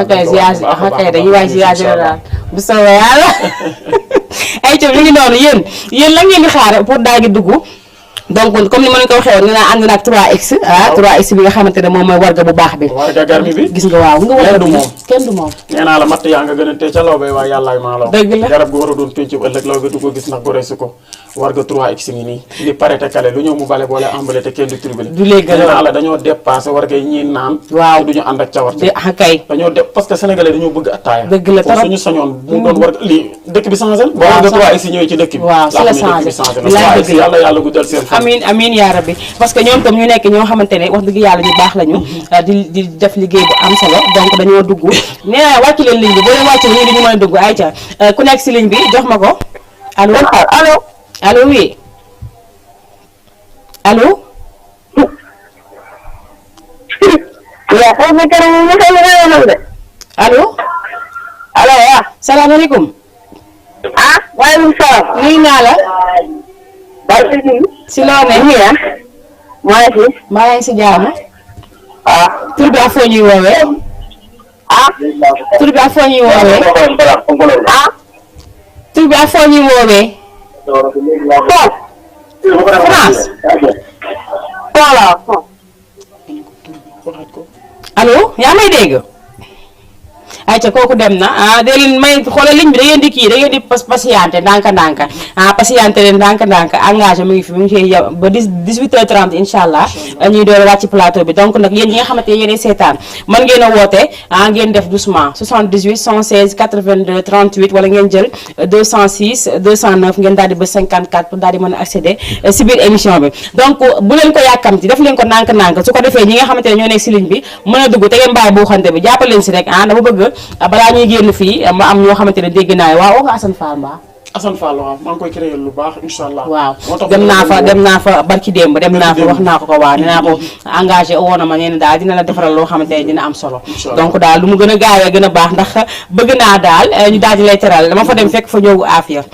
kay ziar kay dañuy waaj ziar général bu soobee yàlla ay tam li ngi noonu yéen la ngeen di xaar pour daa gi dugg donc comme ni ma leen ko waxee woon nee naa ànd naag 3X 3X bi nga xamante ne moom mooy warga bu baax bi warga garmi bi gis nga waaw nga war kenn du moom nee naa la matt yaa nga gën a tee ca law bay waaye yàllaay maa law dëgg la garab gu war a doon pénc bu ëllëg law bi du ko gis ndax gore si ko warga 3X ngi nii li pare te kale lu ñëw mu bale boole emballé te kenn du tribulé du léegi nee naa la dañoo dépassé warga yi ñuy naan waaw duñu ànd ak cawarte kay dañoo def parce que sénégalais dañoo bëgg attaaya dëgg la trop suñu sañoon mu doon warga lii dëkk bi changé boo warga 3X ñëwee ci dëkk bi waaw si la changé yàlla guddal seen fan amiin yaa rabbi parce que ñoom tam ñu nekk ñoo xamante ne wax dëgg yàlla ñu baax lañu di def liggéey bu am solo donc dañoo dugg nee naa wàcc leen ligne bi boo leen wàcc ñu dañu mën a dugg ay ca ku nekk si ligne bi jox ma ko allo allo oui allo allo waaw salaamaaleykum waaleykum salaam nuyu naa la si loo ne maa ngi fi maa ngi si jàmm tur bi ak foo ñuy woowee tur bi ak foo ñuy woowee tur bi ak foo ñuy woowee France allo yaa may dégg ayca kooku dem na da leen may xoolal ligne bi da ngeen di kii da ngeen di patienté ndànk-ndànk patienté leen ndànk-ndànk engagé mu ngi fi mu ngi ciy ba 18h30 incha allah ñuy door a wàcc plateau bi donc nag yéen ñi nga xamante ne yéenay seetaan mën ngeen a woote ngeen def doucement 78 116 82 38 wala ngeen jël 206 209 ngeen daal di ba 54 pour daal di mën a accéder si biir émission bi donc bu leen ko yàkkamti def leen ko ndànk-ndànk su ko defee ñi nga xamante ne ñoo nekk si ligne bi mën a dugg te ngeen bàyyi buuxante bi jàppal leen si rek dama bëgg balaa ñuy génn fii ma am ñoo xamante ne dégg naa waaw nga Assane Fall mbaa Assane Fall waaw maa ngi koy créé lu baax incha allah. waaw dem naa fa barki démb dem naa fa wax naa ko waaw nee naa ko engagé woon na ma nee na daal dina la defaral loo xamante ne dina am solo. donc daal lu mu gën a gaawee gën a baax ndax bëgg naa daal ñu daal di lay teral dama fa dem fekk fa Njóogu Afia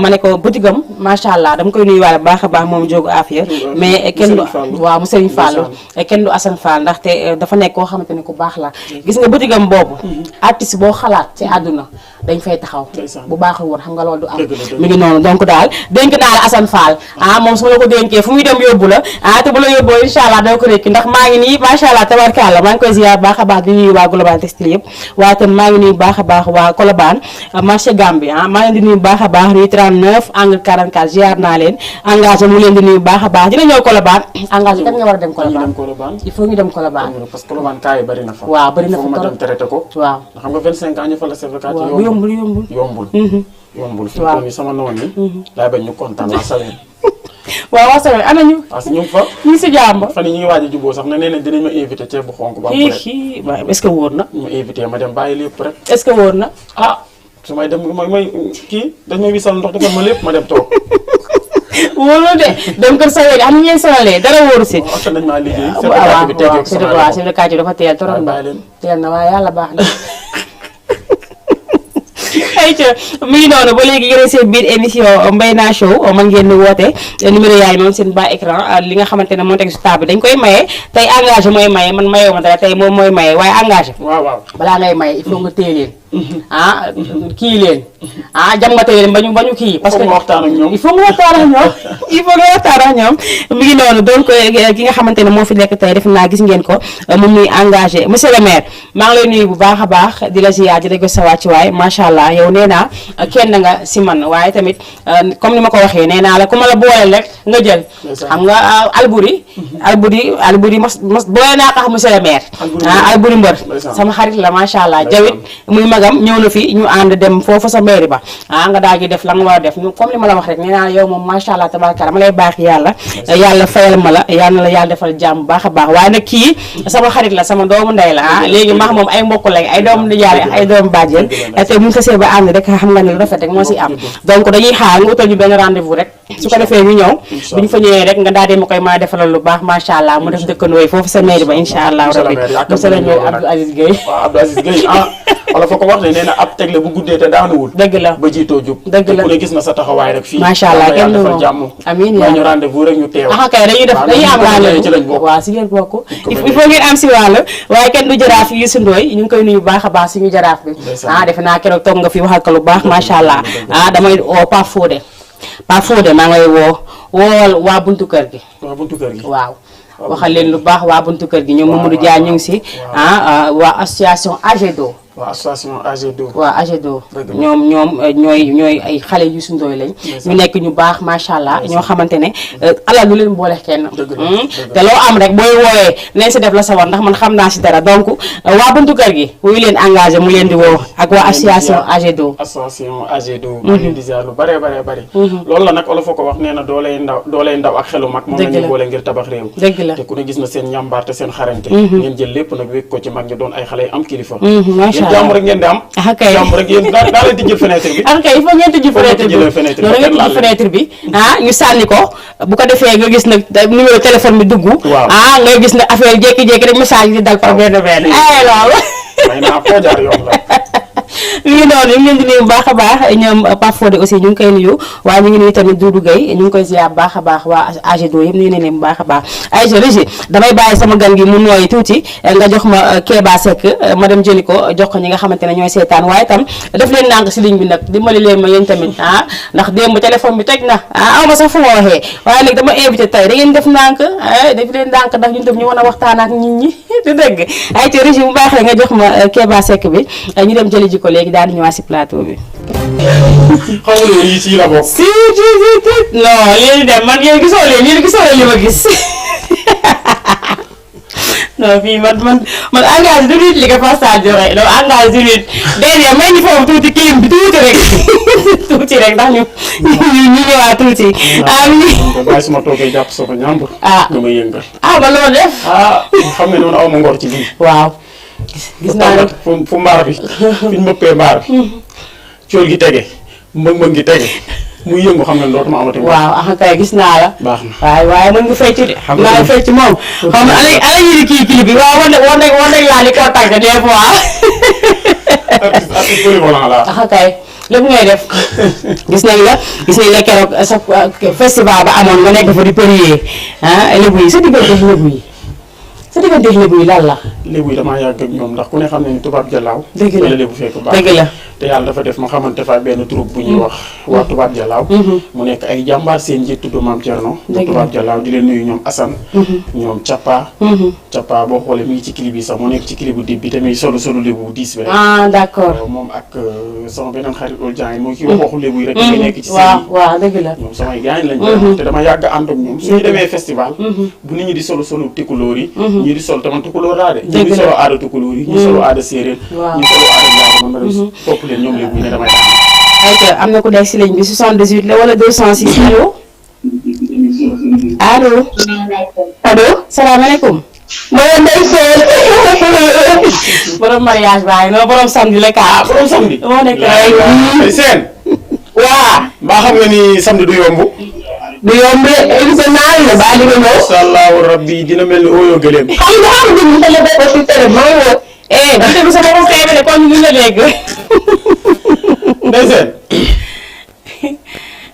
ma ne ko butigam macha allah dama koy nuyuwaale bu baax a baax moom Njóogu Afia mais kenn du waaw mu Serigne Fall kenn du Assane Fall ndaxte dafa nekk koo xamante ne ku baax la gis nga butigam boobu artiste boo xalaat ci àdduna dañ fay taxaw bu baaxul woon xam nga loolu du am mi ngi noonu donc daal dénk naa la Assane Fall moom su ma la ko dénkee fu muy dem yóbbu la te bu la yóbboo incha allah doo ko rékki ndax maa ngi nii macha allah tabarkalla maa ngi koy ziar baax a baax di nuyu waa Global Textile yëpp waaye tam maa ngi nuyu baax a baax waa Colobane marché Gambie maa ngi leen di nuyu baax a baax rue 39 angle 44 ziar naa leen engagé mu leen di nuyu baax a baax dina ñëw Colobane engagé kan nga war a dem Colobane il faut ñu dem Colobane parce que Colobane cas yi bari na fa waaw bari na fa ma dem traité ko waaw xam nga 25 ans ñu fa la certificat yombul fi ko ni sama noon ni laay bañ ñu kontaan waa Saleen waaw waa Saleen ana ñu parce que ñu fa ñu si jàmm fan yi ñu ngi waaj a juboo sax ne nee nañ dinañ ma invité ceeb bu xonk ba est-ce que wóor na ma invité ma dem bàyyi lépp rek est-ce que wóor na su may dem may kii dañ may wisal ndox defal ma lépp ma dem toog wóorul de dem kër sa wéy am na ñeen sonalee dara wóoru si waxtaan nañ maa liggéey waaw chef de quartier dafa teel trop na teel na waaye yàlla baax na ayca mi ngi noonu ba léegi yéen seen biir émission Mbayna Show mën ngeen di woote numéro yaay moom seen bas écran li nga xamante ne moo teg si table dañ koy maye tey engagé mooy maye man mayoo ma dara tey moom mooy maye waaye engagé waaw balaa ngay maye il faut nga téye leen kii leen jàmmate leen ba ñu kii. parce que waxtaan ak ñoom il faut nga waxtaan ak ñoom il faut nga waxtaan ak ñoom mi ngi noonu donc ki nga xamante ne moo fi nekk tey def naa gis ngeen ko moom muy engagé monsieur le maire maa ngi lay nuyu bu baax a baax di la ziyaar di la gis sa wàccuwaay macha allah yow nee naa kenn nga si man waaye tamit comme ni ma ko waxee nee naa la ku ma la booleel rek nga jël. xam nga Alboury mos boole naa ko xam monsieur le maire. Alboury mbër sama xarit la macha allah jawit muy magam ñëw na fi ñu ànd dem foofu sa mairie ba nga daal di def la nga war a def comme li ma la wax rek nee naa yow moom macha allah tabaraka ma lay baax yàlla fayal ma la yal na la yàlla defal jàmm baax a baax waaye nag kii sama xarit la sama doomu ndey la léegi maax moom ay mbokk lañ ay doomu nijaay ay doomu bàjjen te bu ñu xasee ba ànd rek xam nga ne lu rafet rek moo si am donc dañuy xaar nga utal ñu benn rendez-vous rek su ko defee ñu ñëw bu ñu fa ñëwee rek nga daal di ma koy mën a defalal lu baax macha allah mu def dëkkandoo yi foofu sa mairie ba incha allah rabbi monsieur le maire Abdou Aziz Gueye Abdou Aziz Gueye wala fa ko wax ne nee na ab tegle bu guddee te daanuwul dëgg la ba jiitoo jub dëgg la ku ne gis na sa taxawaay rek fii macha allah kenn du moom jàmm amiin yaa ñu rendez-vous rek ñu teew kay dañuy am rendez-vous waaw si ngeen bokk il faut ngeen am si wàll waaye kenn du jaraaf Youssou Ndoye ñu ngi koy nuyu baax a baax suñu jaraaf bi defe naa keroog toog nga fi waxal ko lu baax macha allah damay oo Pape Fodé maa ngay wool waa buntu kër gi waaw waxal leen lu baax waa buntu kër gi ñoom Mamadou Dia ñu ngi si waa association AGEDO waaw association AGEDO waaw AGEDO ñoom ñooy ay xale Youssou Ndoye lañ ñu nekk ñu baax macha allah ñoo xamante ne alal lu leen boole kenn te loo am rek booy wooyee nañ si def la sa war ndax man xam naa si dara donc waa buntu kër gi wuy leen engagé mu leen di woo ak waa association AGEDO maa ngi leen di ziar lu bare loolu la nag olof a ko wax nee na dooley ndaw ak xelu mag moom lañu boole ngir tabax réew dëgg la te ku ne gis na seen ñambaar te seen xarañte ngeen jël lépp nag wékk ko ci mag ñi doon ay xale yi am kilifa jàmm rek ngeen di am jàmm rek yéen daa leen tijjil fenêtre bi kay il faut ngeen tijji fenêtre bi ñu sànni ko bu ko defee nga gis nag numéro téléphone bi dugg ngay gis nag affaire jékki-jékki rek message di dal par benn loolu may naa foo jaar yoon la ñu ngi noonu ñu ngi leen di nuyu bu baax a baax ñoom Pape Fodé aussi ñu ngi koy nuyu waaye ñu ngi nuyu tamit Doudou Gueye ñu ngi koy ziar bu baax a baax waa AGEDO yëpp nuyu nañ leen bu baax a baax ay Régie damay bàyyi sama gan gi mu nooyi tuuti nga jox ma Kéba Seck ma dem jëli ko jox ko ñi nga xamante ne ñooy seetaan waaye itam def leen nànk si ligne bi nag dimbali leen ma yéen tamit ndax démb téléphone bi teg na aw ma sax fu ma waxee waaye nag dama invité tey da ngeen def nànk def leen nànk ndax ñun tam ñu mën a waxtaan ak nit ñi du dëgg ay Régie bu baax la nga jox ma Kéba Seck bi ñu dem jëli ji ko léegi daal di ñëwaat si plateau bi. xam nga yii ci la bokk. si non léegi dem man yéen gisoo leen li ma gis non fii man engagé du nit li nga Fassal joxe non engagé du nit déedéet may ñu foofu tuuti clim bi tuuti rek ndax ñu ñëwaat tuuti. bàyyi suma toogee jàpp sama ñàmbur. nga may yëngal. ba loolu def. xam nga noonu aw ma ngor ci lii. waaw. gis naa ne fu mbaar bi fi ñu mëppee mbaar bi cool gi tege mbëng gi tege muy yëngu xam ne dootuma amati. waaw kay gis naa la. baax na waaye mën nga fecc de. xam nga fecc moom. xam nga ala yiri kii bi waaw war nañ laa di koo tàgg des fois. artiste polyvalent la. kay lépp ngay def gis nañ la keroog sa festival ba amoon nga nekk fa di përier lébu yi sa diggante lébu yi lan la. lébu yi damaa yàgg ak ñoom ndax ku ne xam ne ni tubaab jalaaw. dëgg la lébu fekk baax dëgg la. te yàlla dafa def ma xamante fa benn troupe bu ñuy wax waa tubaab jalaaw mu nekk ay jàmbaar seen njiit tudd Maam Thierno tubaab jalaaw di leen nuyu ñoom Assane ñoom Capa boo xoolee mi ngi ci clip bi sax mu nekk ci clip bu dib bi tamit solu lébu bu diis bi rek d'accord moom ak sama beneen xarit ol jàng mooy kii waxu lébu yi rek dafay nekk ci waaw dëgg la ñoom samay gaañ lañ te dama yàgg ànd ak ñoom suñu demee festival bu nit ñi di solu tikulóor yi ñii di sol taman tukulóor laa de ñii di solo aada tukulóor yi ñii solo aada séeréer ñii solo aada njaago man ma dem topp leen ñoom léegi ne damay ayca am na ku nekk si ligne bi 78 la wala 206 allo salaamaaleykum borom mariage baay no borom samedi la ka borom samedi moo nekk ay seen waa mbaa xam nga ni samedi du yomb du yomb émission naa la ba li nga ñëw. incha allahu rabbi dina mel ni ooyoo gëleem. xam nga xam nga ñu télé ba si télé mooy woo. bu dee sama bopp tey de kon ñu la dégg. ndeysaan.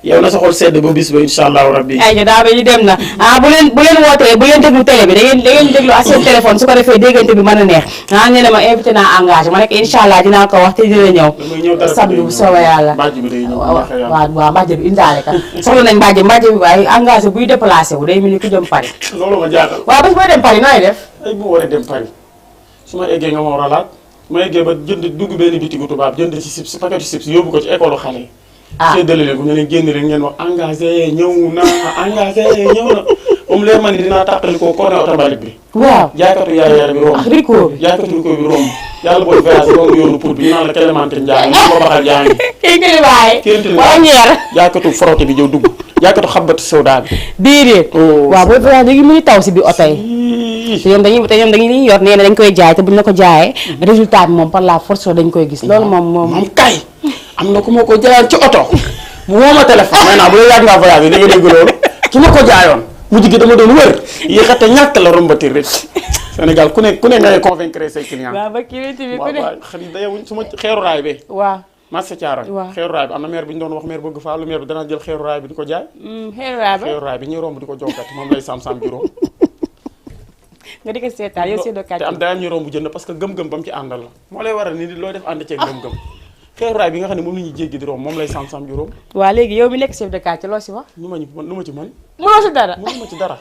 yow na sa xol sedd ba bis ba incha allahu rabbi. ay daa ba ñu dem na bu leen wootee bu leen déglu télé bi da ngeen déglu ak seen téléphone su ko defee déggante bi mën a neex nee na ma invité naa engagé ma nekk incha allah dinaa ko wax te dina ñëw samedi bu soobee yàlla waaw mbàjj bi indaale ka soxla nañ mbàjj bi waaye engagé buy déplacé wu day mel ni ku jëm Paris loolu ma jaaxal waaw bés booy dem Paris nooy def ay bu waree dem Paris su ma eggee nga ma war a laaj ma eggee ba dugg benn bitigu tubaab jënd ci chips paquet chips yóbbu ko ci école xale yi séddale leen ko ñu leen génn rek ngeen wax engagé ñëw na moom leer ma ni dinaa tàqali ko koo ne oto mbalit bi waaw jaaykatu yaay bi romb riko bi yàlla booy voyage boo yoonu pour bi ñu naan la Clémentine Ndiaye ñu ko baxal yaa ngi kii ngi waaye wala ñeer jaaykatu frotté bi jëw dugg jaaykatu xabatu sawda bi déedéet waaw booy voyage léegi muy taw si bi oto yi te ñoom dañuy yor nee na dañ koy jaay te buñ la ko jaayee résultat bi moom par la force dañ koy gis loolu moom kay am na ku ma ko jaayoon ci oto mu woo ma téléphone maintenant bu la yàgg ngaa voyage da nga dégg loolu ki ma ko jaayoon mujj gi dama doon wër yéexate ñàkk la rombati rek Sénégal ku ne ngay convaincre say clients. waaw ba client bi ku ne waaw xarit dayewuñ su ma xeeru raay bi waaw marché Thiaroye xeeru raay bi am na maire bi ñu doon wax maire bëgg faalu maire bi danaa jël xeeru raay bi di ko jaay xeeru raay bi ñuy romb di ko joggat moom lay sam-sam juróom nga di ko seetaan yow seedoo kàcce te am dayam ñu romb jënd parce que gëm-gëm ba mu ci àndal la moo lay waral ni looy def ànd ceeg gëm-gëm xeeru raay bi nga xam ne moom la ñuy jéggi di romb moom lay sam-sam juróom waaw léegi yow mi nekk chef de quartier loo si wax lu ma ci mën mënoo si dara mënuma ci dara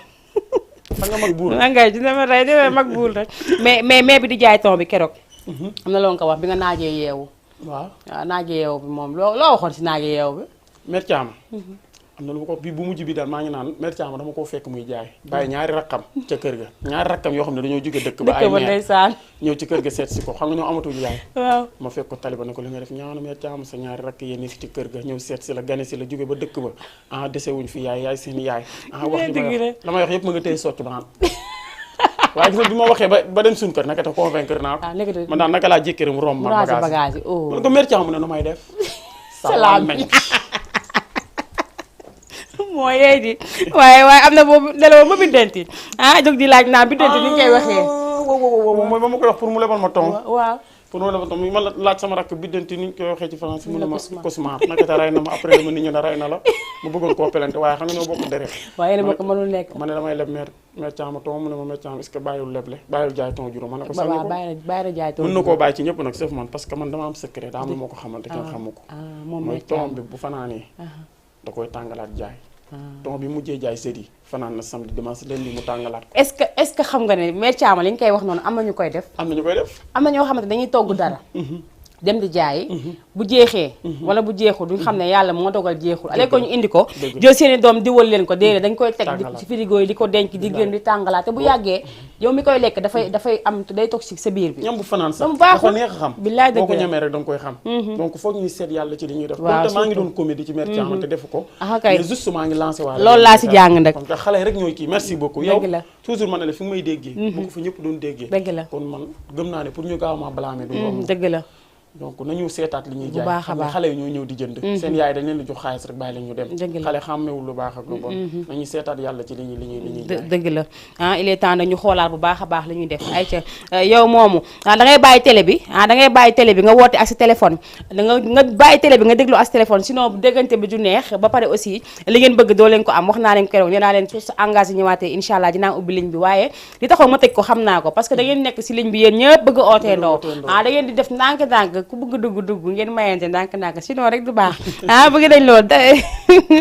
xam nga mag buur ngay dina ma rey dina mag buur rek mais bi di jaay ton bi keroog am na loolu nga wax bi nga naajee yeewu waaw naajee yeewu bi moom loo waxoon si naajee yeewu bi Mère Thiam am na lu ma ko bi bu mujj bi daal maa ngi naan Mère Thiam dama koo fekk muy jaay bàyyi ñaari rakkam ca kër ga ñaari rakkam yoo xam ne dañoo jóge dëkk ba ay ndeysaan ñëw ci kër ga seet si ko xam nga ñoo amatuñu yaay waaw ma fekk ko taliba ne ko li nga def ñaanu Mère Thiam sa ñaari rakk yéen fi ci kër ga ñëw seet si la gane si la jóge ba dëkk ba dese wuñ fi yaay seen yaay wax la may wax yëpp ma nga tey socc ba naan waaye gis nga bi ma waxee ba dem suñu kër naka te convaincre naa ko man daal naka laa jékkëri mu romb ma bagage man ko Mère Thiam mu ne nu may def salaam moo yeey di waaye am na boobu nelaw ma biddanti jóg di laaj naa biddanti ni ñu koy waxee mooy ba ma koy wax pour mu lebal ma ton waaw pour mu lebal ton ma laaj sama rakk biddanti ni ñu koy waxee ci français mu ne ma cauchemar naka te rey na ma après ma nit ñi ne rey na la ma bëggoon koo pelante waaye xam nga ñoo bokk deret waaye yéen a bokk mënul nekk ma ne damay leb Mère Thiam ton mu ne ma Mère Thiam est-ce que bàyyiwul leble bàyyiwul jaay ton juróom ma ne ko sañ ko bàyyi jaay ton mën na koo bàyyi ci ñëpp nag sauf man parce que man dama am secret daa am lu moo ko xamal te kenn xamu ko mooy ton bi bu fanaanee da koy tàngalaat jaay ton bi mujjee jaay sëri fanaan na samedi dimanche lundi mu tàngalaat ko est-ce que xam nga ne Mère Thiam li ñu koy wax noonu am na ñu koy def am na ñu koy def am na ñoo xamante dañuy togg dara dem di jaayi bu jeexee wala bu jeexul duñ xam ne yàlla moo dogal jeexul ale ko ñu indi ko jël seeni doom diwal leen ko déedéet dañ koy teg ci frigo yi di ko denc di gën di tàngalaat te bu yàggee yow mi koy lekk dafay am day toxique sa biir bi ñam bu fanaan sax mu baaxul dafa neex a xam billaay dëgg boo ko ñamee rek da nga koy xam donc foog ñuy seet yàlla ci li ñuy def donc maa ngi doon comédie ci Mère Thiam te defu ko mais juste maa ngi lancé waale loolu laa si jàng nag comme que xale rek ñooy kii merci beaucoup yow toujours man ne la fi may déggee bu ko fi ñëpp doon déggee dëgg la kon man gëm naa ne pour ñu gaaw ma blâmer du dëgg la donc nañu seetaat li ñuy jaay bu baax a baax xale yi ñoo ñëw di jënd seen yaay dañ leen di jox xaalis rek bàyyi leen ñu dem xale xàmmewul lu baax ak lu bon nañuy seetaat yàlla ci li ñuy jaay dëgg la il est temps ñu xoolaat bu baax a baax li ñuy def ay ca yow moomu da ngay bàyyi télé bi nga woote ak sa téléphone nga bàyyi télé bi nga déglu ak sa téléphone sinon déggante bi du neex ba pare aussi li ngeen bëgg doo leen ko am wax naa leen keroog nee naa leen su engagé ñëwaatee incha allah dinaa ubbi ligne bi waaye li taxoon ma tëj ko xam naa ko parce que da ngeen nekk si ligne bi yéen ñëpp bëgg ootee ndoo da ngeen di def ndànk-ndànk ku bëgg dugg ngeen mayante ndànk-ndànk sinon rek du baax bëgg dañ loolu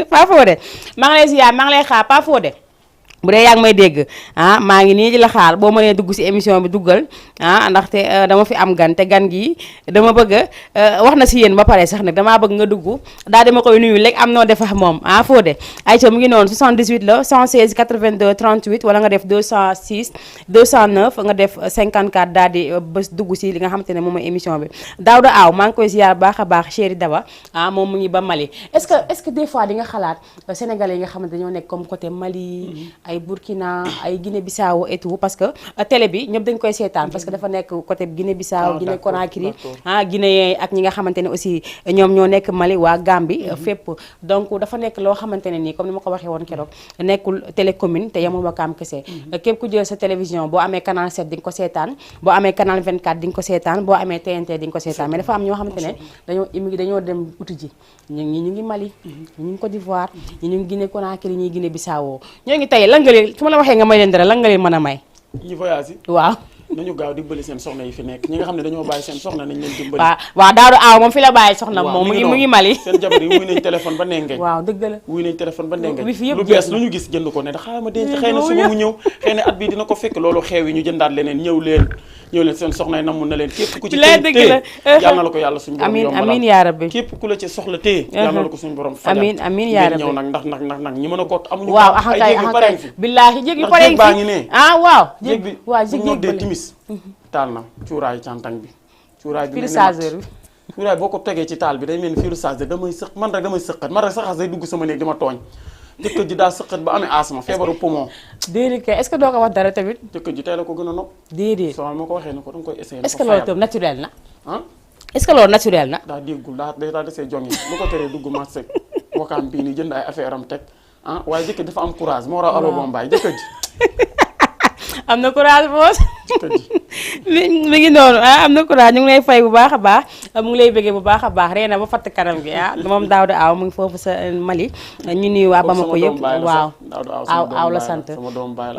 Pa Fodé maa ngi lay ziar maa ngi lay xaar Pa Fodé bu dee yaa ngi may dégg maa ngi nii di la xaar boo mënee dugg si émission bi duggal ndaxte dama fi am gan te gan gi dama bëgg wax na si yéen ba pare sax nag damaa bëgg nga dugg daal dama koy nuyu léegi am noo def ak moom Fodé ayca mu ngi noonu 78 la 116 82 38 wala nga def 206 209 nga def 54 daal di bés dugg si li nga xamante ne moom mooy émission bi Daouda Aw maa ngi koy ziar baax a baax chéri Daba moom mu ngi ba Mali est-ce que des fois di nga xalaat sénégalais yi nga xamante dañoo nekk comme côté Mali ay Burkina ay Guinée Bissau et tout parce que télé bi ñëpp dañ koy seetaan parce que dafa nekk côté Guinée Bissau Guinée Conakry Guinée ak ñi nga xamante ne aussi ñoom ñoo nekk Mali waa Gambie fépp donc dafa nekk loo xamante ne nii comme ni ma ko waxee woon keroog nekkul télécommune te yemul Wakaam kese képp ku jël sa télévision boo amee canal 7 di nga ko seetaan boo amee canal 24 di nga ko seetaan boo amee TNT di nga ko seetaan mais dafa am ñoo xamante ne dañoo immigré dañoo dem uti ji ñu ngi Mali ñu ngi Côte d'Ivoire ñu ngi Guinée Conakry ñi Guinée Bissau ñoo ngi tey lan nga leen su ma la waxee nga may leen dara lan nga leen mën a may ñi voyage yi waaw nañu gaaw dimbali seen soxna yi fi nekk ñi nga xam ne dañoo bàyyi seen soxna nañ leen dimbali waaw Daouda Aw moom fi la bàyyi soxna moom mu ngi Mali seen jabar yi wuy nañ téléphone ba nengeñ waaw dëgg la wuy nañ téléphone ba nengeñ wi fi yëpp lu bees lu ñu gis jënd ko ne da xaaral ma denc xëy na suba mu ñëw xëy na at bi dina ko fekk loolu xeew yi ñu jëndaat leneen ñëw leen seen soxna yi namun na leen képp ku ci téye yal na la ko yàlla suñu borom yombalal amiin yaa rabbi képp ku la ci soxla téye yal na la ko suñu borom fajal amiin yaa rabbi ñëw nag ndax ñi mën a kott amuñu waaw ay jéeg yu pareen fi billaahi jéeg yu ndax pareen jéeg baa ngi ne waaw jéeg bi waaw bu ñoo dee timis taal na cuuraayu cantang bi cuuraay bi cuuraay boo ko tegee ci taal bi day mel ni fiiru chargeur damay sëqat man rek saxaas day dugg sama néeg di ma tooñ jëkkër ji daa sëqat ba amee asma feebaru poumon déedéet kay est-ce que doo ko wax dara tamit jëkkër ji tey la ko gën a nopp déedéet soo ma ko waxee ne ko danga koy essayer est-ce que loolu tam naturel na ah est-ce que loolu naturel na daa déggul daa desee jongi lu ko teree dugg marché Wakaam bii nii jënd ay affaire am teg waaye jëkkër dafa am courage moo raw alo bombaay jëkkër ji am na courage boos jëkkër ji mi ngi noonu am na courage ñu ngi lay fay bu baax a baax mu ngi lay bëggee bu baax a baax reena ba fatt kanam gi moom Daouda Aw mu ngi foofu sa Mali ñu nuyu waa Bamako yëpp waaw aw la sant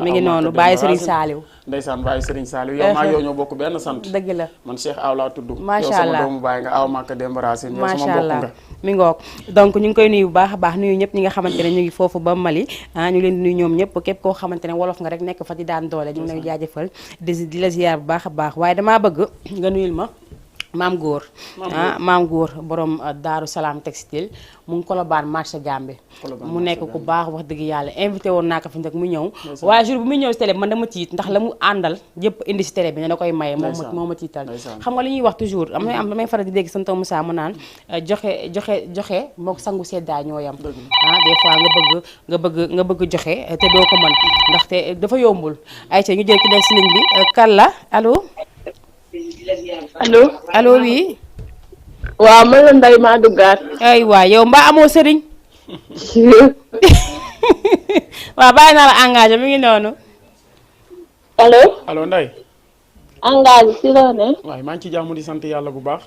mi ngi noonu Baye Serigne Saliou ndeysaan Baye Serigne Saliou yow maa yow ñoo bokk benn sant dëgg la man Cheikh Aw laa tudd macha allah yow sama doomu baay nga Aw Maka Demba Racine yow sama macha mbokk allah nga mi ngoog donc ñu ngi koy nuyu bu baax a baax nuyu ñëpp ñi nga xamante ne ñu ngi foofu ba Mali ñu leen di nuyu ñoom ñëpp képp koo xamante ne wolof nga rek nekk fa di daan doole ñu ngi lay jaajëfal di la ziar bu baax a baax waaye damaa bëgg nga nuyul ma maam góor maam góor borom Daaru Salaam textile mu ngi Colobane marché Gambie mu nekk ku baax wax dëgg yàlla invité woon naa ko fi njëkk mu ñëw waaye jour bu muy ñëw si télé bi man dama tiit ndax la mu àndal yëpp indi si télé bi ne da koy maye moo ma tiital xam nga li ñuy wax toujours damay faral di dégg sant Moussa mu naan joxe mook sangu seddaay ñoo yam des fois nga bëgg joxe te doo ko mën ndaxte dafa yombul ay ca ñu jël ki nekk si ligne bi kan la allo allo oui. waaw man la Ndeye maa duggaat. ay waay yow mbaa amoo sëriñ. waaw bàyyi naa la engagé mi ngi noonu. allo Ndeye. engagé si loo ne. waaye maa ngi ci jàmm di sant yàlla bu baax.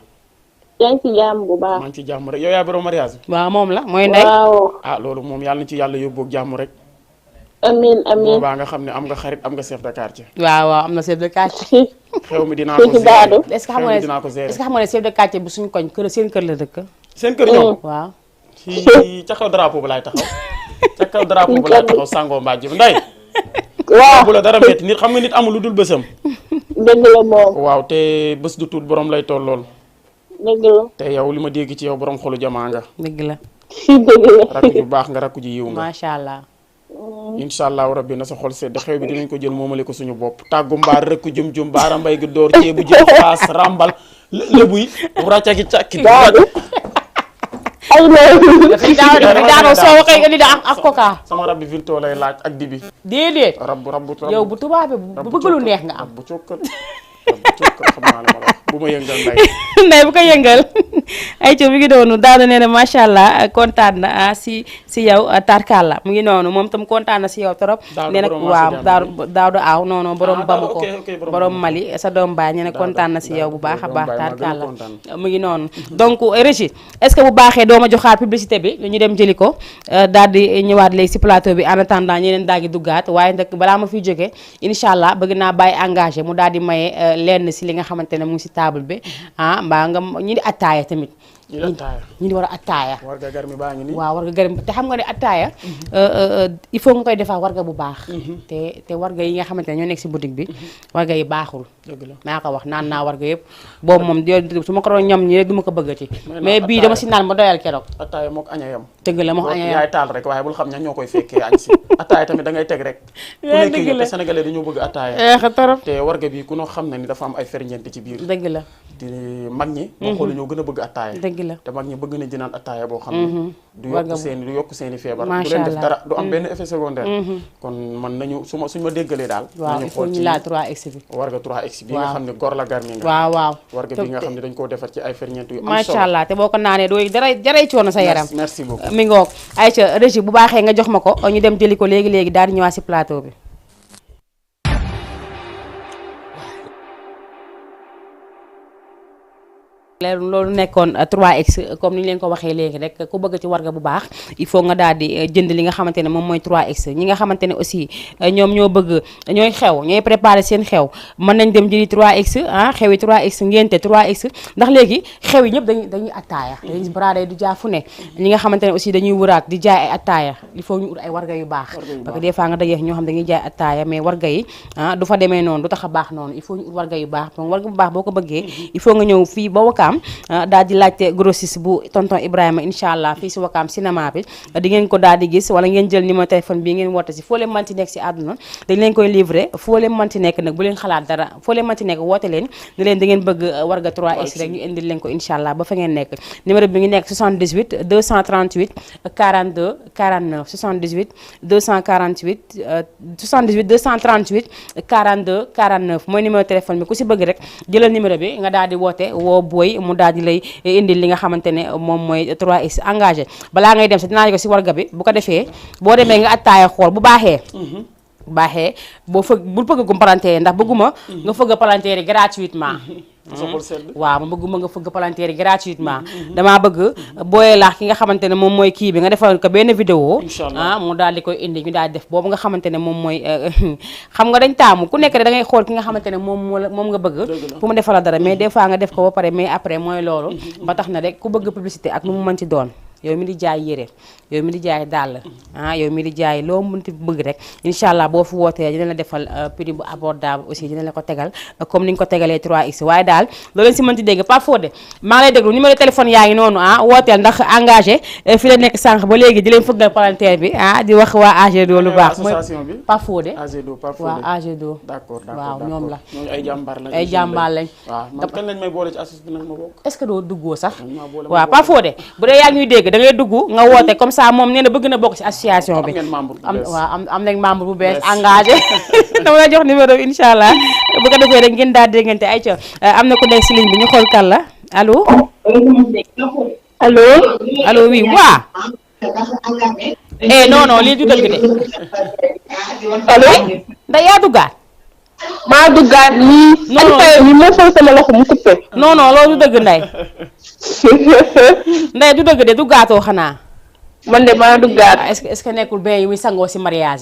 yaa ngi ci jàmm bu baax. maa ngi ci jàmm rek yow yaa borom mariage. waaw moom la mooy Ndeye. waaw. loolu moom yàlla na ci yàlla yóbbu ak jàmm rek. amiin amiin boobaa nga xam ne am nga xarit am nga chef de quartier. waaw am na chef de quartier. xew mi dinaa ko gérer est-ce que xam nga ne chef de quartier bu suñu koñ seen kër la dëkk. seen kër ñoom. waaw. ci ca kaw drapeau bu laay taxaw. ca kaw drapeau bu laay taxaw sangoo mbàjj bi Ndeye. waaw bu la dara metti nit xam nga nit amul lu dul bësam. dëgg la moom. waaw te bés du tuut borom lay toll lool. dëgg la. te yow li ma dégg ci yow borom xolu jamaa nga. dëgg la. dëgg la. rakku ju baax nga rakku ju yiw nga. macha allah. incha allahu rabbi na sa xol sedd xew bi dinañ ko jël moomale ko suñu bopp tàggu mbaar rëkk jum-jum baara mbay gi door ceebu jël faas rambal lébuy ràcca gi càkki ay loolu. dafay daanoo soo waxee nga ni da ak coca. sama rab bi vilto lay laaj ak dibi. déedéet. rabbu yow bu tubaab bu bëgg lu neex nga am. bu cokkat xam naa la ma la wax bu ma yëngal Ndeye. Ndeye bu ko yëngal ay ca mi ngi noonu Daouda nee na macha allah kontaan na si yow tarkalla mu ngi noonu moom tam kontaan na si yow trop. nee na waaw Daouda Aw non borom Bamako borom Mali sa doom baay nee na kontaan na si yow bu baax a baax tarkalla mu ngi noonu. donc Régis est-ce que bu baaxee doo ma joxaat publicité bi ñu dem jëli ko daal di ñëwaat léegi si plateau bi en attendant ñeneen daal di duggaat waaye nag balaa ma fiy jógee incha allah bëgg naa bàyyi engagé mu daal di maye lenn si li nga xamante ne mu ngi si table bi mbaa nga ñi di attaaya tamit. ñi di war a attaaya. warga garmi baa ngi nii. waaw warga garmi te xam nga ne attaaya. il faut nga koy defar warga bu baax. te warga yi nga xamante ne ñoo nekk si boutique bi. warga yi baaxul. dëgg la maa ko wax naan naa warga yëpp boobu moom su ma ko doon ñam ñi rek du ma ko bëggati. mais bii dama si naan ba doyal keroog. attaaya mook aña yam. dëgg la mook aña yam yaay taal rek waaye bul xam ña ñoo koy fekkee añ si. attaaya tamit da ngay teg rek. ku nekk te sénégalais dañoo bëgg attaaya. torop te warga bi ku noo xam ne ni dafa am ay ferñeent ci biir. dëgg la. te mag ñi. boo xoolee ñoo gën a bëgg attaaya. dëgg dëgg la te mag ñi bëgg nañ di naan attaaya boo xam ne du yokk seeni feebar du macha leen def allah dara du am benn effet secondaire kon man nañu suñ ma déggalee daal waaw il faut ñu laal 3X bi warga 3X bi nga xam ne gor la garmi nga waaw warga bi nga xam ne dañ koo defar ci ay ferñeent yu am solo macha allah te boo ko naanee dooy jaray coono sa yaram merci beaucoup mi ngoog Aïcha Régie bu baaxee nga jox ma ko ñu dem jëli ko léegi daal di ñëwaat si plateau bi loolu nekkoon 3X comme ni ñu leen ko waxee léegi rek ku bëgg ci warga bu baax il faut nga daal di jënd li nga xamante ne moom mooy 3X ñi nga xamante ne aussi ñoom ñoo bëgg ñooy xew ñooy préparé seen xew mën nañ dem jëli 3X xew yi 3X ngénte 3X ndax léegi xew yi ñëpp dañuy attaaya dañuy braade du jaa fu ne ñi nga xamante ne aussi dañuy wëraat di jaay ay attaaya il faut ñu ut ay warga yu baax parce que des fois nga dajeex ñoo xam dañuy jaay attaaya mais warga yi du fa demee noonu du tax a baax noonu il faut ñu ut warga yu baax donc warga bu baax boo ko bëggee il faut nga ñëw fii ba Wakaam daal di laajte grossiste bu tonton Ibrahima incha allah fii si Wakaam cinéma bi di ngeen ko daal di gis wala ngeen jël numéro téléphone bii ngeen woote si foo leen manti nekk si àdduna dañ leen koy livré foo leen manti nekk nag bu leen xalaat dara foo leen manti nekk woote leen ne leen da ngeen bëgg warga 3X rek ñu indil leen ko incha allah ba fa ngeen nekk numéro bi ngi nekk 78 238 42 49 78 248 78 238 42 49 mooy numéro téléphone bi ku si bëgg rek jëlal numéro bi nga daal di woote woo booy mu daal di lay indil li nga xamante ne moom mooy 3X engagé balaa ngay dem sax dinaa ko si warga bi bu ko defee boo demee nga attaaya xool bu baaxee boo bul fëgg gum palanteer ndax bëgguma nga fëgg palanteer gratuitement waaw ma bëgguma nga fëgg palanteer gratuitement damaa bëgg booyee laax ki nga xamante ne moom mooy kii bi nga defal ko benn vidéo mu daal di koy indi ñu daal di def boobu nga xamante ne moom mooy xam nga dañ taamu ku nekk rek da ngay xool ki nga xamante ne moom nga bëgg fu mu defal la dara mais des fois nga def ko ba pare mais après mooy loolu ba tax na rek ku bëgg publicité ak nu mu mën ci doon yow mi di jaay yére yow mi di jaay dàll yow mi di jaay loo mënti bëgg rek incha allah boo fi wootee dina la defal prix bu abordable aussi dina la ko tegal comme ni nga ko tegalee 3X waaye daal loolu leen si mënti dégg Pape Fodé maa ngi lay déglu numéro téléphone yaa ngi noonu wooteel ndax engagé fi la nekk sànq ba léegi di leen fëggal palanteer bi di wax waa AG2 lu baax mooy Pape Fodé waaw AG2 d'accord waaw ñoom la ñooñu ay jàmbaar lañ waaw man kañ lañ may boole ci association bi nag ma bokk est-ce que doo duggoo sax waaw Pape Fodé bu dee yaa ngi ñuy dégg da ngay dugg nga woote comme ça moom nee na bëgg na bokk ci association bi am nañ membre bu bees engagé dama la jox numéro bi incha allah bu ko defee rek ngeen daal déggante ay ca am na ku nekk si ligne bi ñu xool kan la allo allo oui waa non lii du dëgg de allo nda yaa duggaat maa duggaat nii mi moo fal sama loxo mu coupé non loolu du dëgg nday du dëgg de duggaatoo xanaa man de maa duggaat est-ce que nekkul benn yi muy sangoo si mariage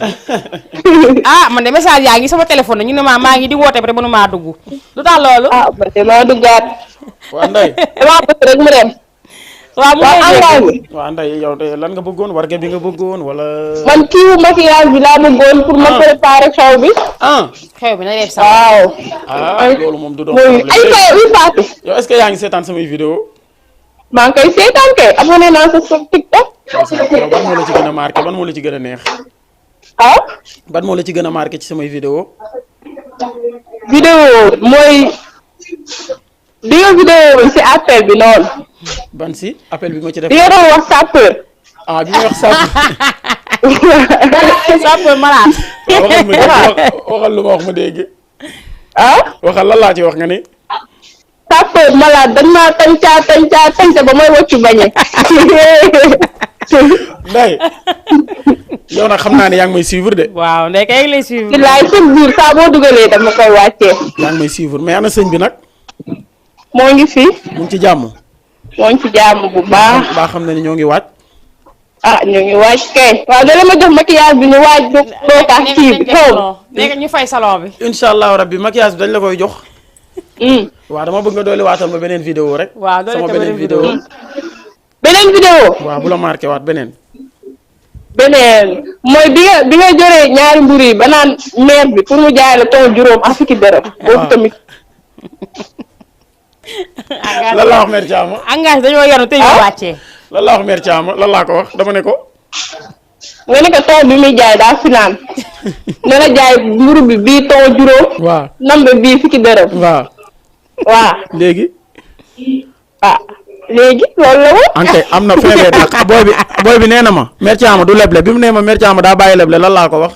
bi man de message yaa ngi sama téléphone ñu ne maa ngi di woote ba mënu maa dugg lu tax loolu man de maa duggaat waa Ndeye damaa bëgg rek mu dem waaw Ndeye yow de lan nga bëggoon warga bi nga bëggoon wala man kii maquillage bi laa bëggoon pour ma préparer xew bi xew bi na def sax waaw loolu moom du doon problème ay kay uy Fatou yow est-ce que yaa ngi seetaan samay vidéo maa ngi koy seetaan kay abonné naa sa TikTok yow ban moo la ci gën a marqué ban moo la ci gën a neex ban moo la ci gën a marqué ci samay vidéo mooy bi nga vidéo si appel bi noonu ban si appel bi ma ci def bi nga doon wax sapeur bi nga wax sapeur sapeur malade waxal lu ma wax ma dégg waxal lan laa ci wax nga ni sapeur malade dañ maa tañca ba mooy waccu bañe Ndeye yow nag xam naa ne yaa ngi may suivre de waaw Ndeye kay lay suivre bilaay chaque jour saa boo dugalee dama koy wàccee yaa ngi may suivre mais ana sëñ bi nag moo ngi fi mu ngi ci jàmm moo ngi ci jàmm bu baax baa xam na ni ñoo ngi waaj ñu ngi waaj kay waaw dala ma jox maquillage bi ñu waaj doo tax kii bi léegi ñu fay salon bi incha allahu rabbi maquillage bi dañ la koy jox waaw dama bëgg nga doole waatal ma beneen vidéo rek sama beneen vidéo waaw bu la marqué waat beneen mooy bi nga joree ñaari mburu yi ba naan maire bi pour mu jaay la ton juróom ak fukki dërëm boobu tamit lan laa wax mère Thiama engagé dañoo yanu te ñu wàccee lan laa wax mère Thiama lan laa ko wax dama ne ko nga ne ko ton bi muy jaay daa finaan ne la jaay mburu bi bii ton juróom waaw nambe bii fukki dërëm waaw waaw léegi léegi loolu la woon. ante am na feebee nag booy bi nee na ma mère Thiama du leble bi mu nee ma mère Thiama daa bàyyi leble lan laa ko wax.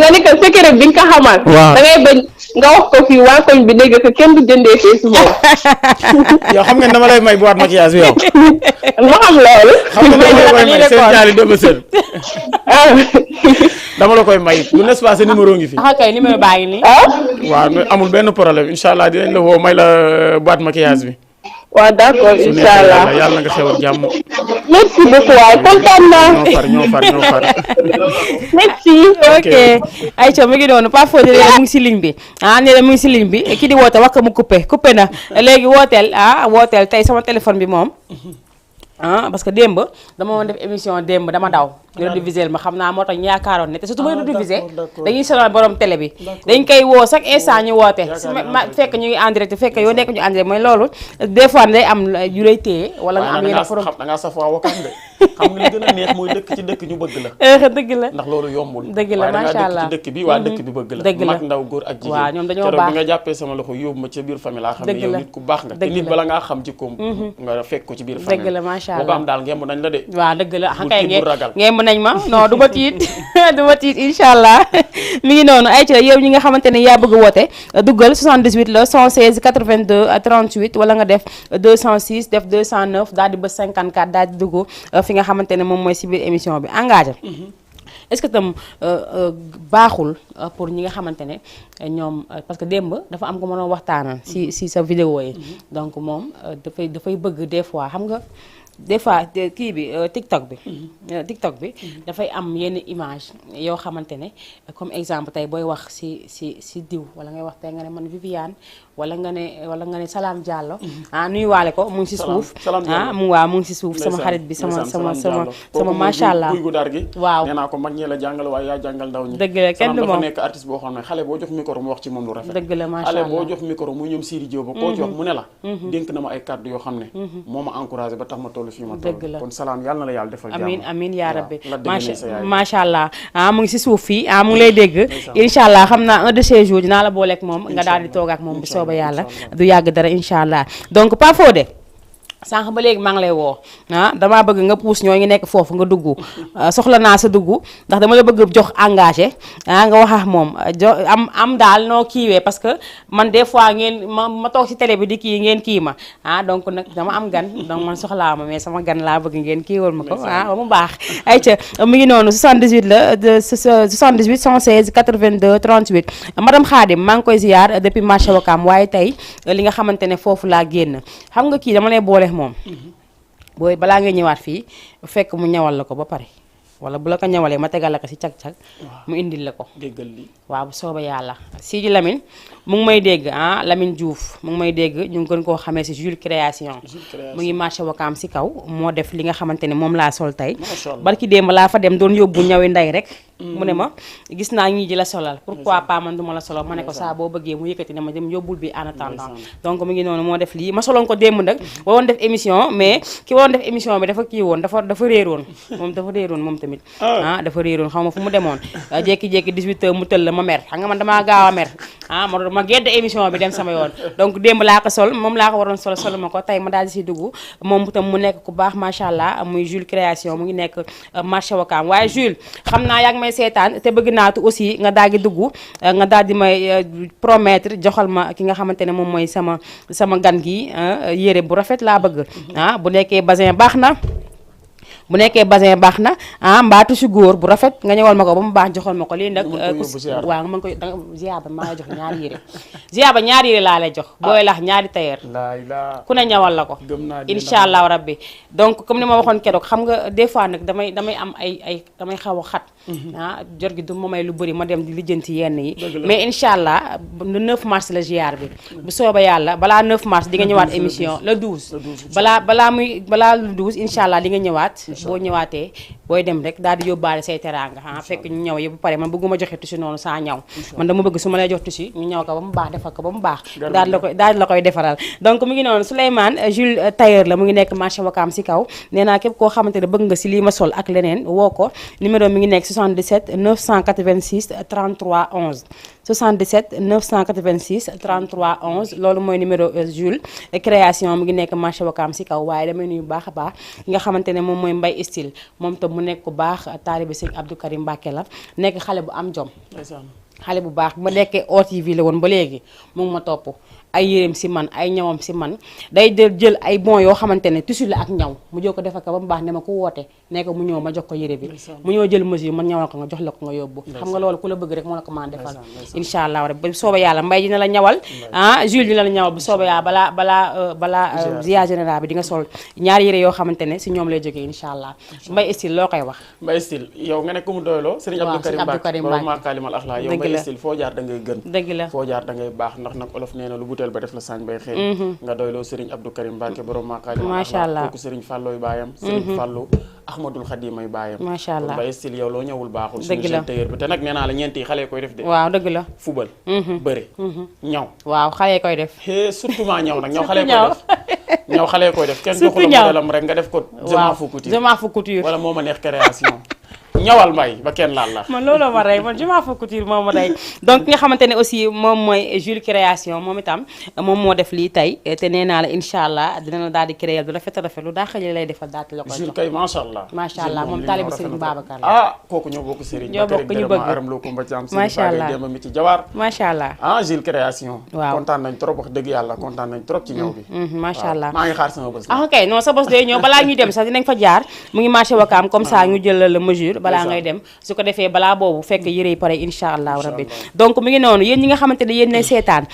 nga ni ko secret bi nga ko xamal. waaw da ngay bañ nga wax ko fii waa koñ bi dégg ko kenn du jëndee fee si moom. yow xam ngeen dama lay may boîte maquillage bi yow. ma xam loolu. xam nga dama la koy may seen jaali dama sën. dama la koy may lu n'est-ce pas sa numéro ngi fi. kay numéro baa ngi nii. waaw amul benn problème incha allah dinañ la woo may la boîte maquillage bi. waaw d'accord incha allah yàlla nga xew ak jàmm. merci beaucoup waay kontaan naa. ñoo far. merci. ok Aïcha mu ngi noonu Pape Fodé nee na mu ngi si ligne bi nee na mu ngi si ligne bi ki di woote wax ko mu coupé na léegi wooteel tey sama téléphone bi moom parce que démb dama woon def émission démb dama daw ñu rediviser ma xam naa moo tax ñu yaakaaroon ne te surtout may rediviser dañuy sonal borom télé bi dañ koy woo chaque instant ñu woote fekk ñu ngi en direct fekk yow nekk ñu en direct mooy loolu des fois day am yu lay téye wala nga am yenn problème da ngaa saf waa Wakam de xam nga li gën a neex mooy dëkk ci dëkk ñu bëgg la dëgg la ndax loolu yombul dëgg la macha allah dëkk ci dëkk bi waa dëkk bi bëgg la dëgg la mag ndaw góor ak jigéen waaw ñoom dañoo baax keroog bi nga jàppee sama loxo yóbbu ma ca biir famille laa xam ne yow nit ku baax nga te nit bala ngaa xam jikkoom nga fekk ko ci biir famille dëgg la macha allah am daal ngemb nañ la de waaw dëgg la xankay ngemb nañ ma non du ma tiit du ma tiit incha allah mi ngi noonu ay ci yow ñi nga xamante ne yaa bëgg woote duggal 78 la 116 82 38 wala nga def 206 def 209 daal di ba 54 daal di dugg fi nga xamante ne moom mooy si biir émission bi engagé est-ce que tam baaxul pour ñi nga xamante ne ñoom parce que démb dafa am ko mënoon waxtaanal si sa vidéo yi donc moom dafay bëgg des fois xam nga des fois kii bi TikTok bi dafay am yenn image yoo xamante ne comme exemple tey booy wax si diw wala ngay wax tey nga ne man Viviane wala nga ne Salam Diallo nuyuwaale ko mu ngi si suuf mu ngi si suuf sama xarit bi sama macha allah guy gu dar gi waaw nee naa ko mag ñee la jàngal waaye yaa jàngal ndaw ñi dëgg la kenn du moom dafa nekk artiste boo xam ne xale boo jox micro mu wax ci moom lu rafet dëgg la macha allah xale boo jox micro muy ñoom Siri Diop ba koo ci wax mu ne la dénk na ma ay kàddu yoo xam ne moo ma encouragé ba tax ma toll fii ma toll kon Salam yàlla na la yàlla defal jàmm amiin yaa rabbi macha allah mu ngi si suuf fii mu ngi lay dégg incha allah xam naa un de ces jours dinaa la booleeg moom nga daal di toog ak moom bu sooba yàlla du yàgg dara incha allah donc Pape Fodé sànq ba léegi maa ngi lay woo damaa bëgg nga puus ñoo ngi nekk foofu nga dugg soxla naa sa dugg ndax dama la bëgg jox engagé nga wax ak moom am daal noo kiiwee parce que man des fois ngeen ma toog ci télé bi di kii ngeen kii ma donc nag dama am gan donc man soxlaa ma mais sama gan laa bëgg ngeen kiiwal ma ko ba mu baax ayca mu ngi noonu 78 la 78 116 82 38 madame Khadim maa ngi koy ziar depuis marché Wakam waaye tey li nga xamante ne foofu laa génn xam nga kii dama lay boole moom booy balaa ngay ñëwaat fii fekk mu ñawal la ko ba pare wala bu la ko ñawalee ma tegal la ko si cag-cag mu indil la ko déggal li waaw bu sooba yàlla Sidi Lamine mu ngi may dégg Lamine Diouf mu ngi may dégg ñu ngi gën koo xamee si Jules Création mu ngi marché Wakam si kaw moo def li nga xamante ne moom laa sol tey barki démb laa fa dem doon yóbbu ñawi nday rek mu ne ma gis naa ñii di la solal pourquoi pas man du ma la solal ma ne ko saa boo bëggee mu yëkkati ne ma dem yóbbul bi en attendant donc mu ngi noonu moo def lii ma soloon ko démb nag waroon def émission mais ki waroon def émission bi dafa kii woon dafa réeroon moom tamit dafa réeroon xaw ma fu mu demoon jékki-jékki 18h mu tëll la ma mer xam nga man damaa gaaw a mer ma gedd émission bi dem sama yoon donc démb laa ko sol moom laa ko waroon sol ma ko tey ma daal di si dugg moom tam mu nekk ku baax macha allah muy Jules Création mu ngi nekk marché Wakam waaye Jules xam naa yaa ngi may seetaan te bëgg naatu aussi nga daal di dugg nga daal di may promettre joxal ma ki nga xamante ne moom mooy sama gan gi yére bu rafet laa bëgg bu nekkee basin baax na bu nekkee basin baax na mbaatu si góor bu rafet nga ñëwal ma ko ba mu baax joxal ma ko lii nag waaw nga mën koy ziar ba maa lay jox ñaari yére ziar ba ñaari yére laa lay jox booy lax ñaari tailleur ku ne ñawal la ko incha allahu rabbi donc comme ni ma waxoon keroog xam nga des fois nag damay am damay xaw a xat jot gi du ma may lu bëri ma dem di lijjanti yenn yi mais incha allah le 9 mars la ziar bi bu sooba yàlla balaa 9 mars di nga ñëwaat émission le 12 balaa le 12 incha allah di nga ñëwaat boo ñëwaatee booy dem rek daal di yóbbaale say teraanga fekk ñu ñaw yi ba pare man bëgguma joxe tissu noonu saa ñaw man dama bëgg su ma lay jox tissu ñu ñaw ko ba mu baax defal ko ba mu baax daal la koy defaral donc mu ngi noonu Souleymane Jules tailleur la mu ngi nekk marché Wakaam si kaw nee naa képp koo xamante ne bëgg nga si lii ma sol ak leneen woo ko numéro mi ngi nekk 77 986 33 11 77 986 33 11 loolu mooy numéro Jules création mu ngi nekk marché Wakaam si kaw waaye damay nuyu baax a baax ki nga xamante ne moom mooy Mbaye Style moom tam mu nekk ku baax taalibe Sëñ Abdou Karim Mbacke la nekk xale bu am jom xale bu baax bu ma nekkee OTV la woon ba léegi mu ngi ma topp ay yéreem si man ay ñawam si man day jël ay bon yoo xamante ne tissu la ak ñaw mu jël ko defal ko ba mu baax ne ma ku woote ne ko mu ñëw ma jox ko yére bi mu ñëw jël mesure man ñawal ko nga jox la ko nga yóbbu xam nga loolu ku la bëgg rek moo la ko mën a defal incha allah rek bu soobee yàlla Mbaye dina la ñawal Jules dina la ñawal bu soobee yàlla balaa ziar général bi di nga sol ñaari yére yoo xamante ne si ñoom lay jógee incha allah Mbaye Style loo koy wax Mbaye Style yow nga ne ku mu doyloo Serigne Abdou Karim Mbacke Makarimal Akhlaq yow Mbaye Style foo jaar da ngay gën dëgg la foo jaar da ngay baax ndax nag olof nee na lu butéel ba def la sañ bay xëy nga doyloo Serigne Abdou Karim Mbacke borom Makarimal Akhlaq kooku Serigne Fallooy baayam Serigne Fallou Ahmadul Khadim ay baayam macha allah Mbaye Style yow loo ñëwul baaxul suñu jeune tailleur bi te nag nee naa la ñeenti xale koy def de waaw dëgg la fubal bëre ñaw waaw xale koy def surtout maa ñaw nag ñaw xale koy def ñaw xale koy def kenn joxu la modelam rek nga def ko je m'en fous couture wala moo ma neex création ñawal Mbaye ba kenn laal la man looloo ma rey man je m'en fous couture moo ma rey donc nga xamante ne aussi moom mooy Jules création moom itam moom moo def lii tey te nee naa la incha allah dina la daal di créer du rafet a rafet lu daa xëy lay defal daal di la koy Jules kay macha allah moom taalibu Serigne Babacar la kooku ñoo bokk Serigne ñoo bokk ñu bëgg aram loo Kumba Caam macha allah démb mi ci jawaar macha allah Jules création waaw kontaan nañ trop wax dëgg yàlla kontaan nañ trop ci ñëw bi macha allah maa ngi xaar sama bés ok non sa bés day ñëw balaa ñuy dem sax dinañ fa jaar mu ngi marché Wakaam comme ça ñu jël la mesure balaa ngay dem su ko defee balaa boobu fekk yére yi pare incha allahu rabbi donc mi ngi noonu yéen ñi nga xamante ne yéen ne seetaan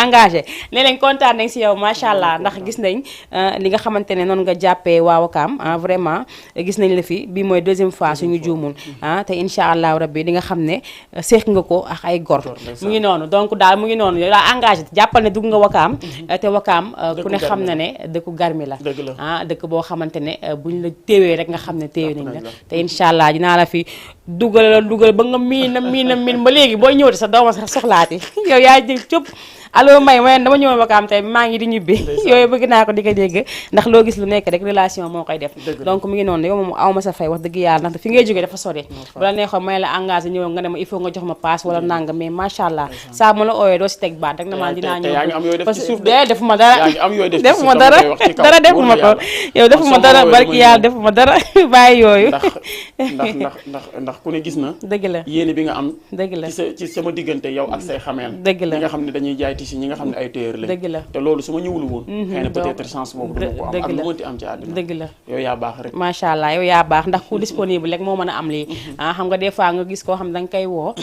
engagé ne leen kontaan nañ si yow macha allah ndax gis nañ li nga xamante ne noonu nga jàppee waa Wakaam vraiment gis nañ la fi bii mooy deuxième fois suñu juumul te incha allahu rabbi di nga xam ne seex nga ko ak ay gor mu ngi noonu donc daal mu ngi noonu yow daa engagé jàppal ne dugg nga Wakaam te Wakaam ku ne xam na ne dëkku garmi la dëkk boo xamante ne buñ la téewee rek nga xam ne téewe nañ la te incha allah dinaa la fi dugal ba nga miin ba léegi booy ñëwati sa dooma sax soxlaati yow yaa jël cëpp allo Mbaye ma dama ñëwoon Wakaam tey maa ngi di ñibbi yooyu bëgg naa ko di ko dégg ndax loo gis lu nekk rek relation moo koy def donc mi ngi noonu yow moom awma sa fay wax dëgg yàlla ndax fi ngay jógee dafa sori bu la neexoon may la engagé ñëw nga ne ma il faut nga jox ma passe wala nanga mais macha allah saa ma la ooyee doo si teg baat rek na maa dinaa ñëw parce que defuma dara defuma dara defuma ko yow defuma dara barki yàlla defuma dara bàyyi yooyu ndax ku ne gis na dëgg la yéene bi nga am dëgg la ci sama diggante yow ak say xameel dëgg la nga xam ne dañuy jaay tissu ñi nga xam ne ay tailleur lañ dëgg la te loolu su ma ñëwul woon xëy na peut-être chance boobu duma ko am ak lu mënti am ci àddina dëgg la yow yaa baax rek macha allah yow yaa baax ndax ku disponible rek moo mën a am lii xam nga des fois nga gis koo xam ne danga koy woo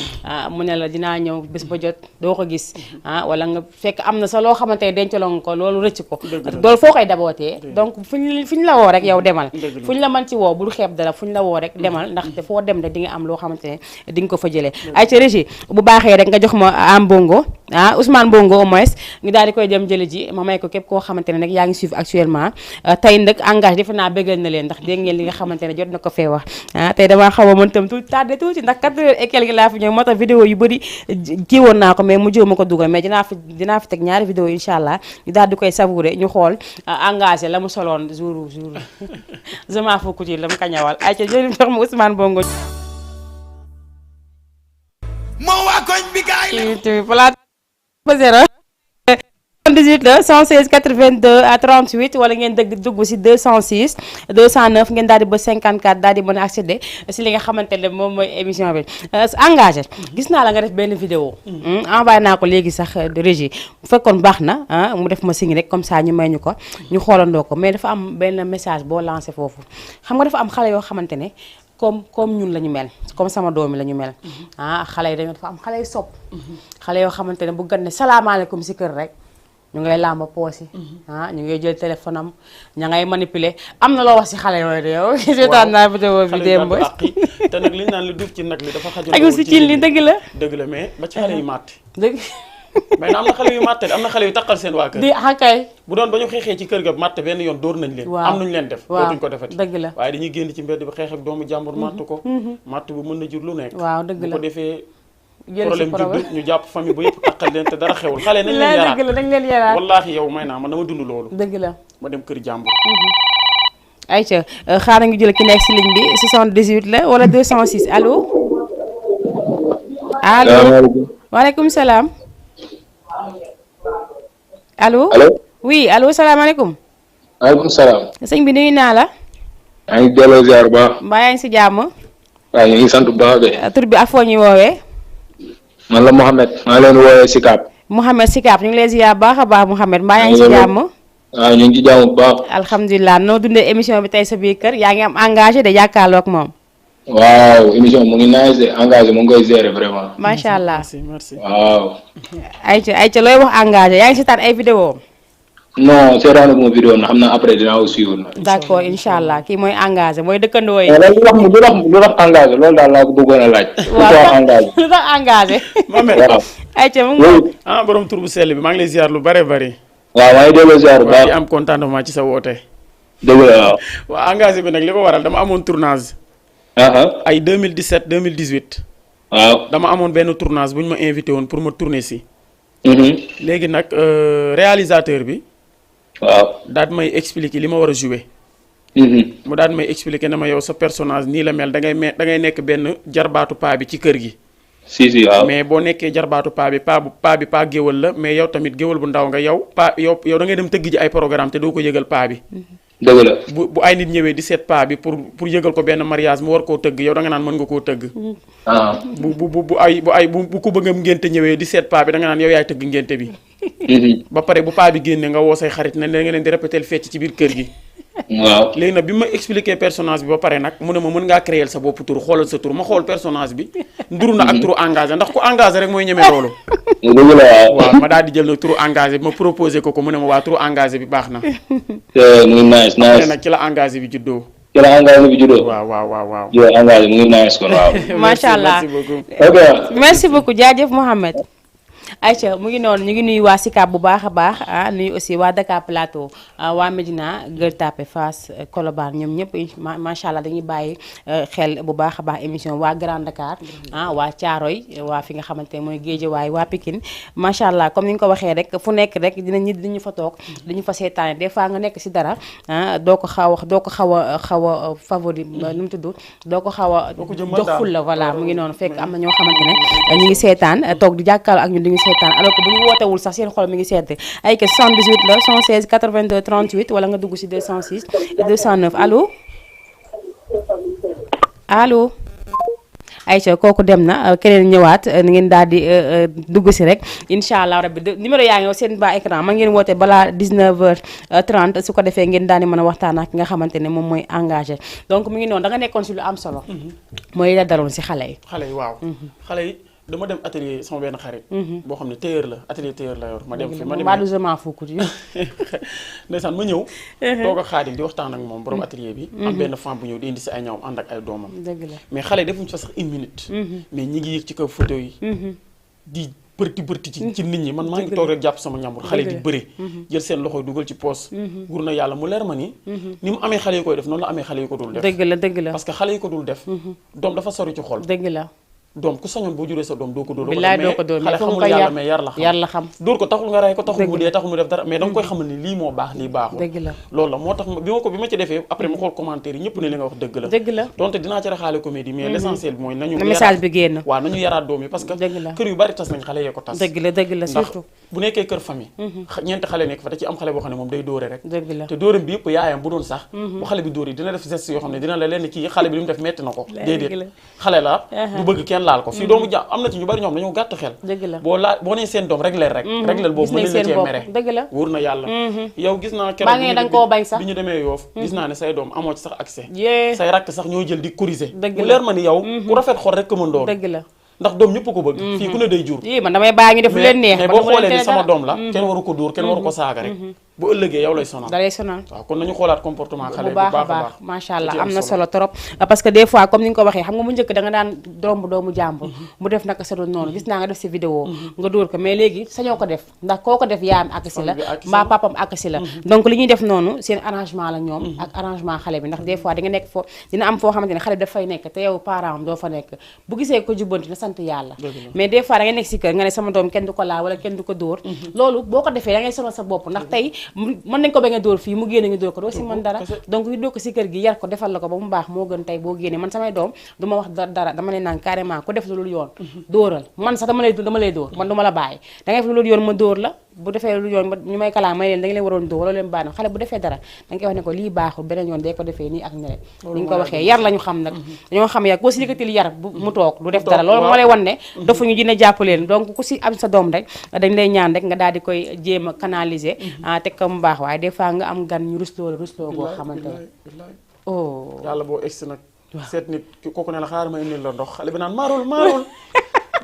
mu ne la dinaa ñëw bés ba jot doo ko gis wala nga fekk am na sa loo xamante ne dencaloo nga ko loolu rëcc ko loolu foo koy dabootee donc fu ñu la woo rek yow demal fu ñu la mën ci woo bul xeeb dara fu ñu la woo rek demal ndaxte foo dem rek di nga am loo xamante ne di nga ko fa jëlee ay ca régie bu baaxee rek nga jox ma am bongo Ousmane Bongo au moins ñu daal di koy dem jëli ji ma may ko képp koo xamante ne nag yaa ngi suivre actuellement tey nag engagé defe naa bégal na leen ndax dégg ngeen li nga xamante ne jot na ko fee wax tey damaa xaw a mën tam tuuti tardé tuuti ndax 4h et quelque laa fi ñëw moo tax vidéo yu bëri kii woon naa ko mais mu jëw ma ko dugal mais dinaa fi teg ñaari vidéo incha allah ñu daal di koy savouré ñu xool engagé la mu soloon jour je m'en fous couture la mu ko ñawal ay ca jëli jox ma Ousmane Bongo moo waa koñ bi gaay la 18 la 116 82 à 38 wala ngeen dugg si 206 209 ngeen daal di ba 54 daal di mën a accéder si li nga xamante ne moom mooy émission bi engagé gis naa la nga def benn vidéo envoyé naa ko léegi sax régie bu fekkoon baax na mu def ma signe rek comme ça ñu may ñu ko ñu xoolandoo ko mais dafa am benn message boo lancé foofu xam nga dafa am xale yoo xamante ne comme ñun la ñu mel comme sama doomi la ñu mel xale yi dañoo dafa am xale yu sopp xale yoo xamante ne bu gën ne salaamaaleykum si kër rek ñu ngay làmba poosi ñu ngay jël téléphone am ña ngay manipuler am na loo wax si xale yooyu de yow seetaan naa vidéo bi démb te nag li ñu naan lu duuf ci nag li dafa xajul si cin li dëgg la mais ba ci xale yi màtt dëgg mais am na xale yu màtte am na xale yu taqal seen waa kër. di xakay bu doon ba ñu xeexee ci kër ga màtte benn yoon dóor nañ leen. am nañu leen def dootuñ ko defati. dëgg la waaye dañuy génn ci mbedd bi xeex ak doomu jàmbur màtt ko. màtt bu mën na jur lu nekk. waaw dëgg la bu ko defee problème judd ñu jàpp famille ba yëpp taqal leen te dara xewul xale nañ leen yaraat. dëgg la dañ leen yaraat wallaahi yow may naa man dama dund loolu. dëgg la ma dem kër jàmbur. ayca xaaral nga jël ki nekk si ligne bi 78 la wala 206 allo. allo waaleykum salaam. allo oui allo salaamaaleykum. maaleykum salaam. sëñ bi nuyu naa la. yaa ngi delloo ziar bu baax. mbaa yaa ngi si jàmm. waaw ñu ngi sant bu baax de. tur bi ak foo ñuy woowee. man la Mouhamed maa ngi leen woowee Sicap. Mouhamed Sicap ñu ngi lay ziar baax a baax Mouhamed mbaa yaa ngi si jàmm. waaw ñu ngi ci jàmm bu baax. alhamdulilah noo dundee émission bi tey sa biir kër yaa ngi am engagé de jàkkaarloo ak moom. waaw émission mu ngi nice de engagé mu ngi koy gérer vraiment. macha allah merci. waaw. ayca looy wax engagé yaa ngi si taan ay vidéo. non seetaanu ma vidéo na xam naa après dinaa ko suivre. d' accord incha allah kii mooy engagé mooy dëkkandoo yi. lu tax engagé loolu daal laa ko bëggoon a laaj. waaw engagé lu tax engagé. Mohamed waaw. ayca mu ngi borom tur bu sell bi maa ngi lay ziar lu bare bari. waaw maa ngi delloo ziar bu baax. di am contentement ci sa woote. dëgg la waaw. waaw engagé bi nag li ko waral dama amoon tournage. ay 2017 2018. waaw dama amoon benn tournage bu ñu ma invité woon pour ma tourner si. léegi nag réalisateur bi. waaw daal di may expliquer li ma war a jouer. mu daal di may expliquer ne ma yow sa personnage nii la mel da ngay nekk benn jarbaatu paa bi ci kër gi. si waaw. mais boo nekkee jarbaatu paa bi paa géwal la mais yow tamit géwal bu ndaw nga yow yow da ngay dem tëgg ji ay programme te doo ko yëgal paa bi. dëgg la bu ay nit ñëwee di seet paa bi pour yëgal ko benn mariage mu war koo tëgg yow da nga naan mën nga koo tëgg. bu ko bëggam ngénte ñëwee di seet paa bi da nga naan yow yaay tëgg ngénte bi. ba pare bu paa bi génne nga woo say xarit ne nga leen di répéter fecc ci biir kër gi. waaw léegi nag bi ma expliquer personnage bi ba pare nag mu ne ma mën ngaa créer sa bopp tur xoolal sa tur ma xool personnage bi. nduru na ak turu engagé ndax ku engagé rek mooy ñeme loolu. dëgg la waaw ma daal di jël nag turu engagé bi ma proposé ko mu ne ma waa turu engagé bi baax na. mu ngi nice nag ci la engagé bi juddoo. ci la engagé bi juddoo. waaw. yow engagé mu ngi nice kon waaw. macha allah merci beaucoup. ok merci beaucoup jaajëf Mohamed. Aïcha mu ngi noonu ñu ngi nuyu waa Sicap bu baax a baax nuyu aussi waa Dakar Plateau waa Médina Gueule Tapée Fass Colobane ñoom ñëpp macha allah dañuy bàyyi xel bu baax a baax émission waa Grand Dakar waa Thiaroye waa fi nga xamante ne mooy Guédiawaye waa Pikine macha allah comme ni nga ko waxee rek fu nekk rek dinañu fa toog dañu fa seetaane des fois nga nekk si dara doo ko xaw a favori nu mu tudd doo ko xaw a jox ful la voilà mu ngi noonu fekk am na ñoo xamante ne ñu ngi seetaan toog di jàkkaarloo ak ñun di seetaan alors que bu ñu wootewul sax seen xol mi ngi seet ay que 78 la 116 82 38 wala nga dugg si 206 209 allo allo Aïcha kooku dem na keneen ñëwaat ni ngeen daal di dugg si rek incha allah rabbi numéro yaa ngi seen bas écran ma ngeen woote balaa 19h30 su ko defee ngeen daal di mën a waxtaan ak ki nga xamante ne moom mooy engagé donc mu ngi noonu da nga nekkoon si lu am solo. mooy la daloon si xale yi. xale yi waaw. xale yi dama dem atelier sama benn xarit. boo xam ne tailleur la atelier tailleur la yor ma dem fi ma dem ndeysaan ma ñëw. toog ak Xaadim di waxtaan ak moom borom atelier bi. am benn femme bu ñëw di indi si ay ñawam ànd ak ay doomam. dëgg la mais xale yi defuñu fa sax une minute. mais ñi ngi yëg ci kaw photo yi. di bërti ci nit ñi man maa ngi toog rek jàpp sama ñambur xale di bëri. jël seen loxo dugal ci poos. wur na yàlla mu leer ma ni. ni mu amee xale yi koy def noonu la amee xale yi ko dul def. dëgg la parce que xale yi ko dul def. doom dafa sori ci xol. dëgg la. doom ku sañoon boo juree sa doom doo ko dóor. billaay doo ko dóor xale xamul yàlla mais yar la xam. dóor ko taxul nga rey ko taxul mu dee taxul mu def dara mais da nga koy xamal ni lii moo baax lii baaxul. dëgg la loolu la moo tax bi ma ci defee après ma xool commentaire yi ñëpp ne li nga wax dëgg la donte dinaa ci raxaale comédie mais l'essentiel bi mooy nañu message bi génn waaw nañu yaraat doom yi parce que kër yu bari tas nañ xale yee ko tas dëgg la surtout bu nekkee kër famille ñeenti xale nekk fa da ci am xale boo xam ne moom day dóore rek dëgg la te dóoram bi yëpp yaayam bu doon sax bu xale bi dóor yi dina def geste yoo xam ne dina la leen kii xale bi li mu def metti na ko déedéet xale la du bëgg kenn laal ko fii doomu ja am na ci ñu bari ñoom dañoo gàtt xel boo nee seen doom régleel boobu mën na cee mere dëgg la wóor na yàlla yow gis naa keroog bi ñu demee Yoof gis naa ne say doom amoo ci sax accès say rakk sax ñoo jël di corriger mu leer ma ni yow ku rafet xol rek ko mën doon dëgg la ndax doom ñëpp ko bëgg fii ku ne day jur man damay bàyyi ñu def leen neex mais boo xoolee ni sama doom la kenn waru ko dóor kenn waru ko saaga rek bu ëllëgee yow lay sonal. da lay sonal. waaw kon nañu xoolaat comportement xale bu baax a baax macha allah am na solo trop parce que des fois comme ni nga ko waxee xam nga mu njëkk da nga daan domb doomu jàmbur mu def naka sa doon noonu gis naa nga def si vidéo nga dóor ko mais léegi sañoo ko def ndax koo ko def yaayam ak si la mbaa papam ak si la donc li ñuy def noonu seen arrangement la ñoom ak arrangement xale bi ndax des fois di nga nekk foo dina am foo xamante ne xale bi dafay nekk te yow parent am doo fa nekk bu gisee ko jubbanti na sant yàlla mais des fois da nga nekk si kër nga ne sama doom kenn du ko laa wala kenn du ko dóor loolu boo ko defee da ngay sonal sa bopp ndax tey mën nañ ko bañ a dóor fii mu génne ñu dóor ko doo si mën dara donc ñu doo ko si kër gi yar ko defal la ko ba mu baax moo gën tey boo génnee man samay doom du ma wax dara dama leen naan carrément ku def lu dul yoon dóoral man sax dama lay dóor man du ma la bàyyi da ngay def lu dul yoon ma dóor la bu defee lu yoon ñu may kalaa may leen da nga leen waroon dóor wala leen baax na xale bu defee dara da nga koy wax ne ko lii baaxul beneen yoon dee ko defee nii ak nele ni nga ko waxee yar lañu xam nag dañoo xam yar koo si yëkkatil yar mu toog du def dara loolu moo lay wan ne dafa ñu dina jàpp leen donc ku si am sa doom rek dañ lay ñaan rek nga daal di koy jéem a canaliser teg ko mu baax waaye des fois nga am gan ñu rusloo boo xamante ne oh yàlla boo egsi nag seet nit kooku ne la xaaral ma indil la ndox xale bi naan maarul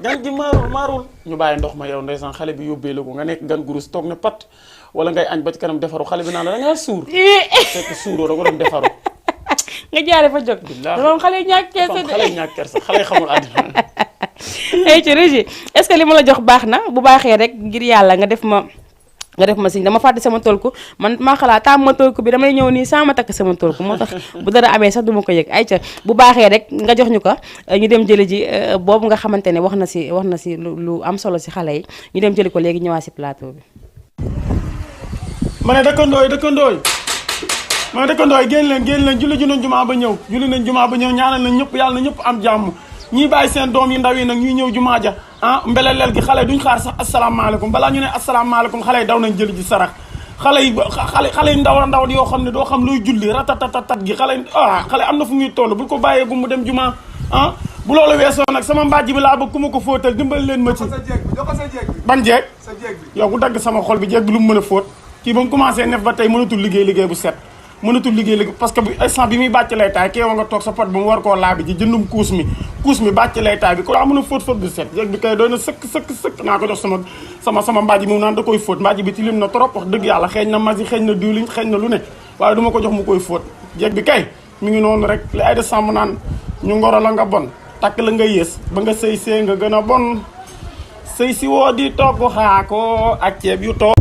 gan gi maarul ñu bàyyi ndox ma yow ndeysaan xale bi yóbbee la ko nga nekk gan gurus toog ne pat wala ngay añ ba ci kanam defaru xale bi naan la da ngaa suur fekk suuroo da ko doon defaru nga jaare fa jóg moom xale yi ñàkk kersa xale yi ñàkk kersa xale yi xamul àddina ay ci Régie est-ce que li ma la jox baax na bu baaxee rek ngir yàlla nga def ma siñ dama fàtte sama tolku man maa xalaat taam ma tolku bi damay ñëw nii sans ma takk sama tolku moo tax bu dara amee sax duma ko yëg ay ca bu baaxee rek nga jox ñu ko ñu dem jëli ji boobu nga xamante ne wax na si lu am solo si xale yi ñu dem jëli ko léegi ñëwaat si plateau bi ma ne dëkkandooy génn leen julli nañ jumaa ba ñëw ñaanal nañ ñëpp yàlla na ñëpp am jàmm ñii bàyyi seen doom yi ndaw yi nag ñuy ñëw jumaa ja mbeleleel gi xale duñ xaar sax asalaamaaleykum balaa ñu ne asalaamaaleykum xale yi daw nañ jëli ji sarax xale yi ndaw yoo xam ne doo xam looy julli ratatatat gi xale am na fu muy toll bul ko bàyyee gu mu dem jumaa bu loolu weesoo nag sama mbàjj bi laa bëgg ku ma ko fóotal dimbali leen ma ci ban jeeg yow ku dagg sama xol bi jeeg bi lu mu mën a fóot kii ba mu commencé nef ba tey mënatul liggéey bu set mënatul liggéey parce que instant bi muy bàcc lay taay kii nga toog sa pot ba mu war koo laabi ji jëndum kuus mi bàcc lay taay bi ko daa mën a fóot bu set jeeg bi kay doy na sëkk naa ko jox sama mbàjj moom naan da koy fóot mbàjj bi tilim na trop wax dëgg yàlla xeeñ na masi xeeñ na diwliñ xeeñ na lu ne waaye du ma ko jox mu koy fóot jeeg bi kay mi ngi noonu rek li ay de sàmm naan ñu ngoro la nga bon takk la nga yées ba nga sëy see nga gën a bon sëy si woo di togg xaako ak ceeb yu toog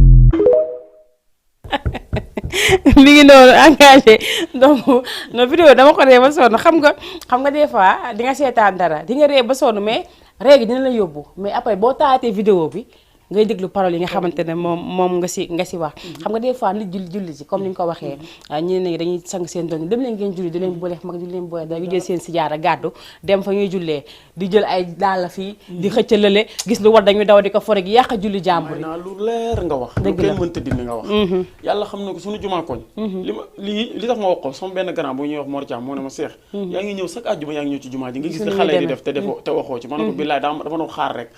mi ngi noonu engagé donc no vidéo dama ko ree ba sonn xam nga des fois di nga seetaan dara di nga ree ba sonn mais ree gi dina la yóbbu mais après boo taatee vidéo bi ngay déglu parole yi nga xamante ne moom nga si wax xam nga des fois nit julli si comme ni nga ko waxee ñeneen ñi dañuy sang seen doon dem leen ngeen julli di leen boole mag di leen boole dañuy jël seen sijaara gàddu dem fa ñuy jullee di jël ay daal fii di xëccalale gis lu war dañuy daw di ko fore gi yàq julli jàmbur yi naa lu leer nga wax lu kenn mënta dindi nga wax yàlla xam na ko suñu jumaa koñ li tax ma wax ko sama benn grand bu ñuy wax Mor Thiam moo ne ma seex yaa ngi ñëw chaque àjjuma yaa ngi ñëw ci jumaa ji nga gis li xale yi di def te waxoo ci ma ne ko billaay dama doon xaar rek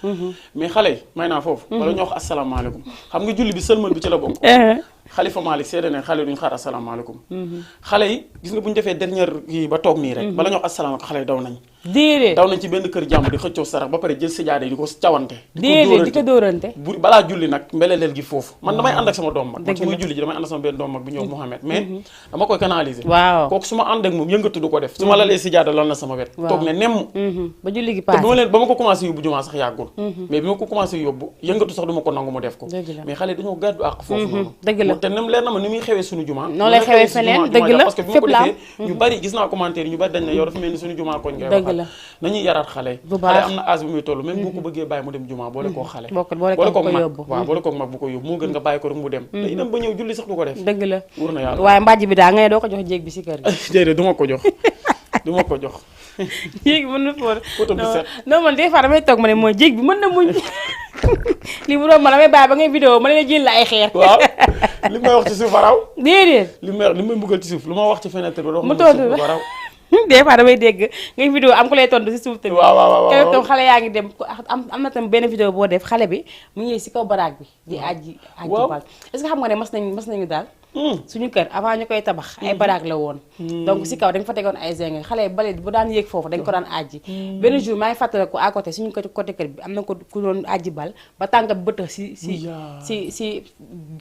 mais xale yi may naa foofu wala ñoo wax asalaamaaleykum xam nga julli bi sëlmal bi ci la bokk Xalifa Malick seede ne xale duñ xaar asalaamaaleykum xale yi gis nga bu ñu defee dernière yi ba toog nii rek bala ñoo wax asalaamaaleykum xale yi daw nañ déedéet daw nañ ci benn kër jàmm di xëccoo sarax ba pare jël sijaade yi di ko cawante déedéet di ko dóorante balaa julli nag mbeleleel gi foofu man damay ànd ak sama doom mag man su muy julli ji damay ànd ak sama benn doom mag bu ñëw Mouhamed mais dama koy canaliser waaw kooku su ma ànd ak moom yëngatu du ko def su ma lalee sijaade lool na sama wet toog ne nemm ba julli gi paase te ba ma ko commencé yóbbu jumaa sax yàggul mais bi ma ko commencé yóbbu yëngatu sax du ma ko nangu mu def ko mais xale dañoo gàddu àq foofu noonu dëgg la te nem leer na ma ni muy xewee suñu jumaa noonu lay xewee feneen dëgg la parce que bi ma ko defee ñu bari gis naa commentaire yi ñu bari dañ ne yow dafa mel ni suñu jumaa koñ ngay waxal nañuy yaraat xale am na âge bi muy toll même boo ko bëggee bàyyi mu dem jumaa boole koo xale boole koog mag waaw boole koog mag bu ko yóbbu moo gën nga bàyyi ko rek mu dem day dem ba ñëw julli sax du ko def dëgg la wóor na yàlla waaye mbàjj bi daa nga ne doo ko jox jéeg bi si kër gi déedéet du ma ko jox jéeg bi mën na photo bi set non man des fois damay toog ma ne mooy jéeg bi mën na muñ lii bu doon ma damay bàyyi ba ngay vidéo ma ne jël la ay xeer waaw li may wax ci suuf baraw déedéet li may mbugal ci suuf lu ma wax ci fenêtre bi mu tontu baraw des fois damay dégg ngay vidéo am ku lay tontu si suuf tamit waaw tam xale yaa ngi dem am na tam benn vidéo boo def xale bi mu ngi si kaw baraag bi di aji bal est-ce que xam nga ne mas nañu daal suñu kër avant ñu koy tabax ay baraag la woon donc si kaw dañ fa tegoon ay zinc xale yi bale bu daan yéeg foofu dañ ko daan ajji benn jour maa ngi fàttaliku à côté suñu côté kër bi am na ko ku doon ajji bal ba tànk bi bëtë si